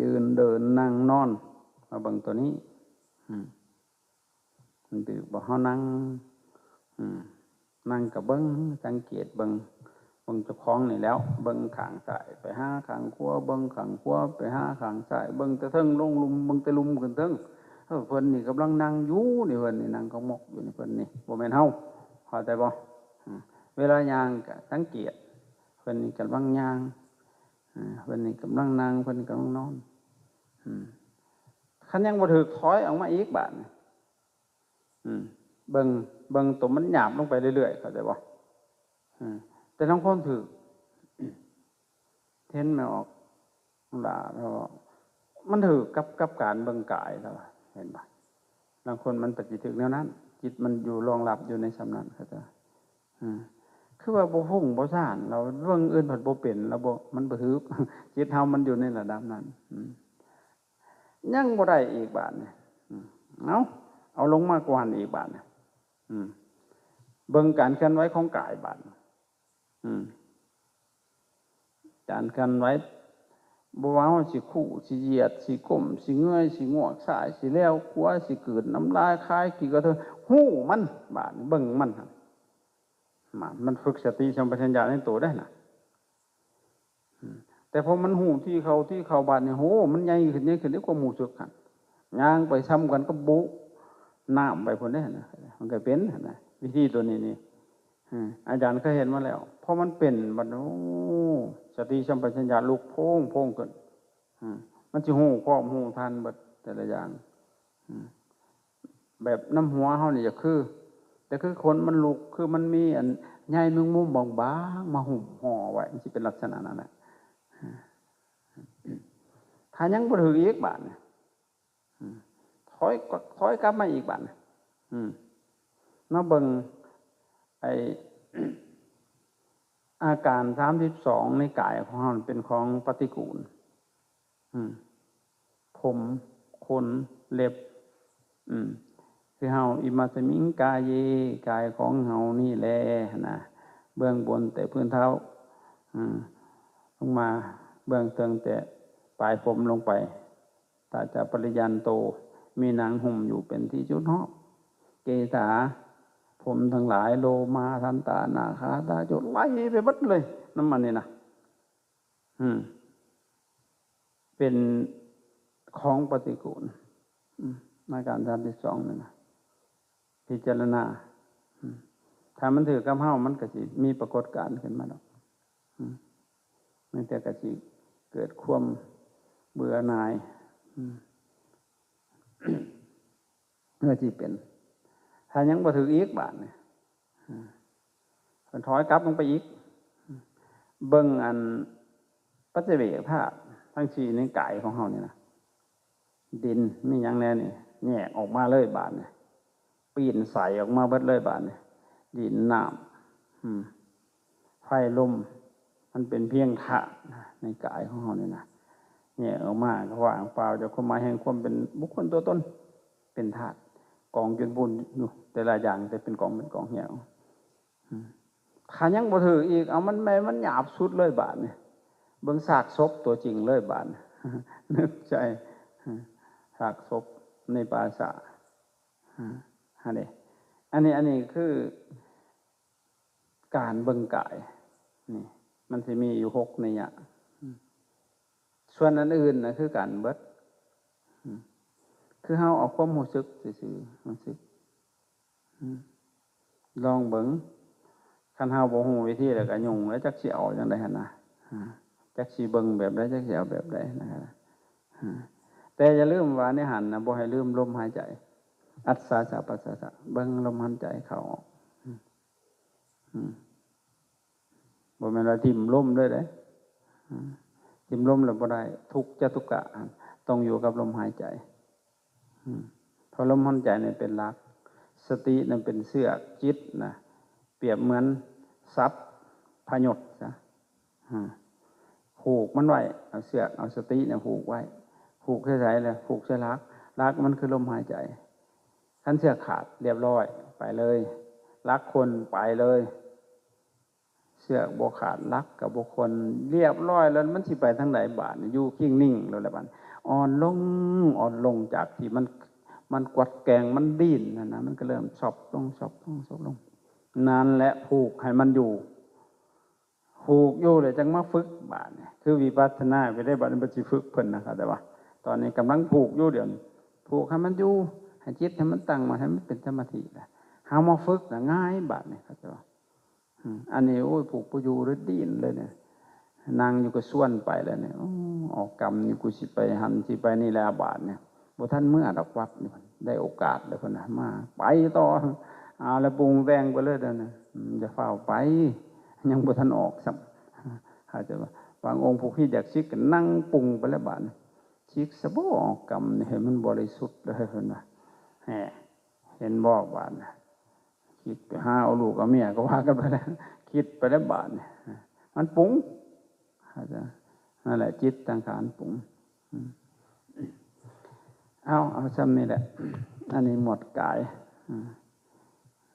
ຢືນ ເດີນ ນັ່ງ ນອນ ມາເບິ່ງຕົວນີ້ ອືມ ມັນຖືກບໍ່ ເຮົານັ່ງ ອືມ ນັ່ງກໍເບິ່ງ ສັງເກດເບິ່ງ ເບິ່ງເຈົ້າຂອງນີ້ແຫຼ້ວ ເບິ່ງຂ້າງຊ້າຍໄປຫາຂ້າງຂວາ ເບິ່ງຂ້າງຂວາໄປຫາຂ້າງຊ້າຍ ເບິ່ງແຕ່ເທິງລົງລຸ່ມ ເບິ່ງແຕ່ລຸ່ມຂຶ້ນເທິງ. ເອີ ເພິ່ນນີ້ກຳລັງນັ່ງຢູ່ນີ້ ເພິ່ນນີ້ນັ່ງຂະໝົກຢູ່ນີ້ ເພິ່ນນີ້ ບໍ່ແມ່ນເຮົາ ເຂົ້າໃຈບໍ່? ອືມ ເວລາຍ່າງກໍສັງເກດ ເພິ່ນນີ້ກຳລັງຍ່າງ ອາ ເພິ່ນນີ້ກຳລັງນັ່ງ ເພິ່ນກຳລັງນອນ ອືມ ຄັນຍັງບໍ່ຖືກ ຖອຍອອກມາອີກບາດນີ້ ອືມ ເບິ່ງ ເບິ່ງໂຕມັນຫຍາບລົງໄປເລື້ອຍໆ ເຂົ້າໃຈບໍ່? ອືມ ແຕ່ລາງຄົນຖືກ ເຫັນແມ່ອອກຫຼ້າ ແລ້ວມັນຖືກກັບ ກັບການເບິ່ງກາຍ ແລ້ວເຫັນບໍ່? ລາງຄົນມັນປະຕິຖືກແນວນັ້ນ ຈິດມັນຢູ່ ຮອງຮັບຢູ່ໃນຊ່ຳນັ້ນ ເຂົາເຈົ້າ ອືມ ຄືວ່າບໍ່ຟຸ້ງບໍ່ສ້ານ ລາວເບິ່ງອື່ນພັດບໍ່ເປັນ ລາວບໍ່ ມັນບໍ່ຖືກ ຈິດເຮົາມັນຢູ່ໃນລະດັບນັ້ນ ອືມ ຍັງບໍ່ໄດ້ອີກບາດນີ້ ອືມ ເອົາ ເອົາລົງມາກວ່າຫັ້ນອີກບາດນີ້ ອືມ ເບິ່ງການເຄື່ອນໄຫວຂອງກາຍບາດນີ້ ອືມ ການເຄື່ອນໄຫວ ບໍ່ວ່າເຮົາຊິຄູ່ ຊິຢຽດ ຊິກົ້ມ ຊິເງີຍ ຊິງວກຊ້າຍ ຊິແລ້ວຂວາ ຊິກືນນ້ຳລາຍ ຄາຍຂີ້ກະເທີ ຮູ້ມັນ ບາດນີ້ເບິ່ງມັນຫັ້ນ ມາ ມັນຝຶກສະຕິສຳປະຊັນຍະໃນໂຕໄດ້ນະ ອືມ ແຕ່ພໍມັນຮູ້ທີ່ເຂົ້າ ທີ່ເຂົ້າບາດນີ້ ໂຫ ມັນໃຫຍ່ຂຶ້ນ ໃຫຍ່ຂຶ້ນໃນຄວາມຮູ້ສຶກຫັ້ນ ຍ່າງໄປຊ່ຳກັນກັບບຸນ້ຳໄປພຸ້ນເດ້ນະ ມັນກໍເປັນຫັ້ນນະ ວິທີໂຕນີ້ນີ້ ອືມ ອາຈານເຄີຍເຮັດມາແລ້ວ ພໍມັນເປັນບັດ ໂອ້ ສະຕິສຳປະຊັນຍະລຸກໂພງໆຂຶ້ນ ອືມ ມັນຊິຮູ້ຄວາມຮູ້ທັນເບິດແຕ່ລະຢ່າງ ອືມ ແບບນຳຫົວເຮົານີ້ຈະຄື ຈະຄືຂົນມັນລຸກ ຄືມັນມີອັນໃຍແມງມຸມບາງໆມາຫຸ້ມຫໍ່ໄວ້ ມັນຊິເປັນລັກສະນະນັ້ນແຫຼະ. ຖ້າຍັງບໍ່ຖືກອີກບາດນີ້ ອືມ ຖອຍ ຖອຍກັບມາອີກບາດນີ້ ອືມ ມາເບິ່ງໄອ້ ອາການສາມສິບສອງໃນກາຍຂອງເຮົາເປັນຂອງປະຕິກູນ ອືມ ຜົມ ຂົນ ເລັບ ອືມ ຄືເຮົາ ອິມາສະມິງກາເຍ ກາຍຂອງເຮົານີ້ແລນະ ເບື້ອງບົນແຕ່ພື້ນເທົ້າ ອືມ ລົງມາເບື້ອງເທິງແຕ່ປາຍຜົມລົງໄປ ຕາຈະປະລິຍັນໂຕ ມີໜັງຫຸ້ມຢູ່ເປັນທີ່ສຸດຮອບ ເກສາ ຜົມທັງຫຼາຍ ໂລມາ ທັນຕາ ນາຄາ ຕາຈຸ ໄລ່ໄປເບິດເລີຍ ນຳມັນນີ້ນະ ອືມ ເປັນຂອງປະຕິກູນ ອືມ ໃນການສາມສິບສອງນີ້ນະ ພິຈາລະນາ ອືມ ຖ້າມັນຖືກກັບເຮົາ ມັນກໍຊິມີປາກົດການຂຶ້ນມາດອກ ອືມ ມັນແຕ່ກໍຊິເກີດຄວາມເບື່ອໜ່າຍ ອືມ ເພື່ອຊິເປັນ ຖ້າຍັງບໍ່ຖືກອີກບາດນີ້ ອືມ ເພິ່ນຖອຍກັບລົງໄປອີກ ເບິ່ງອັນປັດຈະເວກທາດທັງສີ່ໃນກາຍຂອງເຮົານີ້ນະ ດິນມີຫຍັງແດ່ນີ້ ແຍກອອກມາເລີຍບາດນີ້ ປີ້ນໃສອອກມາເບິດເລີຍບາດນີ້ ດິນ ນ້ຳ ອືມ ໄຟ ລົມ ມັນເປັນພຽງທາດໃນກາຍຂອງເຮົານີ້ນະ ແຍກອອກມາກໍວ່າງເປົ່າ ຈາກຄວາມໝາຍແຫ່ງຄວາມເປັນບຸກຄົນຕົວຕົນ ເປັນທາດ ກອງຈົນພຸ້ນຢູ່ແຕ່ລະຢ່າງ ແຕ່ເປັນກອງເປັນກອງແຍກອອກ ອືມ ຖ້າຍັງບໍ່ຖືກອີກ ເອົາ ມັນແມ່ນ ມັນຫຍາບສຸດເລີຍບາດນີ້ ເບິ່ງຊາກສົບຕົວຈິງເລີຍບາດນີ້ ນຶກໃຈ ຊາກສົບໃນປ່າຊ້າ ຫັ້ນເດ້ ອັນນີ້ ອັນນີ້ຄືການເບິ່ງກາຍ ນີ້ ມັນຊິມີຢູ່ຫົກໄນຍະ ສ່ວນອັນອື່ນນະຄືກັນເບິດ ຄືເຮົາເອົາຄວາມຮູ້ສຶກຊື່ໆ ຮູ້ສຶກ ອືມ ລອງເບິ່ງ ຄັນເຮົາບໍ່ຮູ້ວິທີແລ້ວກໍຫຍຸ້ງແລ້ວ ຈັກຊິເອົາຈັ່ງໃດຫັ້ນນະ ອາ ຈັກຊິເບິ່ງແບບໃດ ຈັກຊິເອົາແບບໃດນະ ອາ ແຕ່ຢ່າລືມວ່າໃນຫັ້ນນະ ບໍ່ໃຫ້ລືມລົມຫາຍໃຈ ອັດສາສະ ປັດສາສະ ເບິ່ງລົມຫາຍໃຈເຂົ້າອອກ ອືມ ອືມ ບໍ່ແມ່ນວ່າຖິ້ມລົມເລີຍເດ້ ອືມ ຖິ້ມລົມແລ້ວບໍ່ໄດ້ ທຸກຈະທຸກກະ ຕ້ອງຢູ່ກັບລົມຫາຍໃຈ ອືມ ເພາະລົມຫາຍໃຈນີ້ເປັນຫຼັກ ສະຕິນັ້ນເປັນເຊືອກ ຈິດນະ ປຽບເໝືອນສັບພະຍົດຊະ ອາ ຜູກມັນໄວ້ ເອົາເຊືອກ ເອົາສະຕິນະຜູກໄວ້ ຜູກໃສ່ໃສລະ? ຜູກໃສ່ຫຼັກ ຫຼັກມັນຄືລົມຫາຍໃຈ ຄັນເຊືອກຂາດ ລຽບຮ້ອຍ ໄປເລີຍ ຫຼັກຄົນ ໄປເລີຍ ເຊືອກບໍ່ຂາດ ຫຼັກກໍບໍ່ຄົນ ລຽບຮ້ອຍແລ້ວ ມັນຊິໄປທາງໃດບາດນີ້? ຢູ່ຄິງນິ່ງແລ້ວແຫຼະບາດ ອ່ອນລົງ ອ່ອນລົງ ຈາກທີ່ມັນ ມັນກວັດແກວ່ງ ມັນດີ້ນຫັ້ນນະ ມັນກໍເລີ່ມຊອບລົງ ຊອບລົງ ຊອບລົງ ນັ້ນແຫຼະ ຜູກໃຫ້ມັນຢູ່ ຜູກຢູ່ແລ້ວຈັ່ງມາຝຶກບາດນີ້ ຄືວິປັດສະນາໄປໄດ້ ບາດນີ້ມັນຊິຝຶກເພິ່ນນະ ເຂົ້າໃຈບໍ່? ຕອນນີ້ກຳລັງຜູກຢູ່ ດຽວນີ້ຜູກໃຫ້ມັນຢູ່ ໃຫ້ຈິດໃຫ້ມັນຕັ້ງໝັ້ນ ໃຫ້ມັນເປັນສະມາທິ ເຮົາມາຝຶກນະ ງ່າຍບາດນີ້ ເຂົ້າໃຈບໍ່? ອືມ ອັນນີ້ ໂອ້ຍ ຜູກບໍ່ຢູ່ເລີຍ ດີ້ນເລີຍນີ້ ນັ່ງຢູ່ກໍຊວນໄປແລ້ວນີ້ ໂອ້ ອອກກຳຢູ່ ກູຊິໄປຫັ້ນຊິໄປນີ້ແລ້ວບາດນີ້ ບໍ່ທັນເມືອດອກວັດນີ້ ໄດ້ໂອກາດແລ້ວເພິ່ນນະ ມາໄປຕໍ່ ເອົາແລ້ວປຸງແຕ່ງໄປເລີຍດຽວນີ້ ອືມ ຢ່າຟ້າວໄປ ຍັງບໍ່ທັນອອກຊ້ຳ ເຂົ້າໃຈບໍ່? ບາງອົງຜູ້ຄິດຢາກສິກກໍນັ່ງປຸງໄປແລ້ວບາດນີ້ ສິກຊະບໍ່ ອອກກຳນີ້ໃຫ້ມັນບໍລິສຸດເລີຍເພິ່ນວ່າ ແຮ ເຫັນບໍ່ບາດນີ້? ຄິດໄປຫາເອົາລູກເອົາເມຍກໍວ່າກັນໄປແລ້ວ ຄິດໄປແລ້ວບາດນີ້ ມັນປຸງ ເຂົ້າໃຈ? ນັ້ນແຫຼະ ຈິດສັງຂານປຸງ ອືມ ເອົາ ເອົາຊ່ຳນີ້ແຫຼະ ອັນນີ້ໝວດກາຍ ອືມ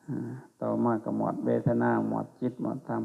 ອືມ ຕໍ່ມາກໍໝວດເວທະນາ ໝວດຈິດ ໝວດທຳ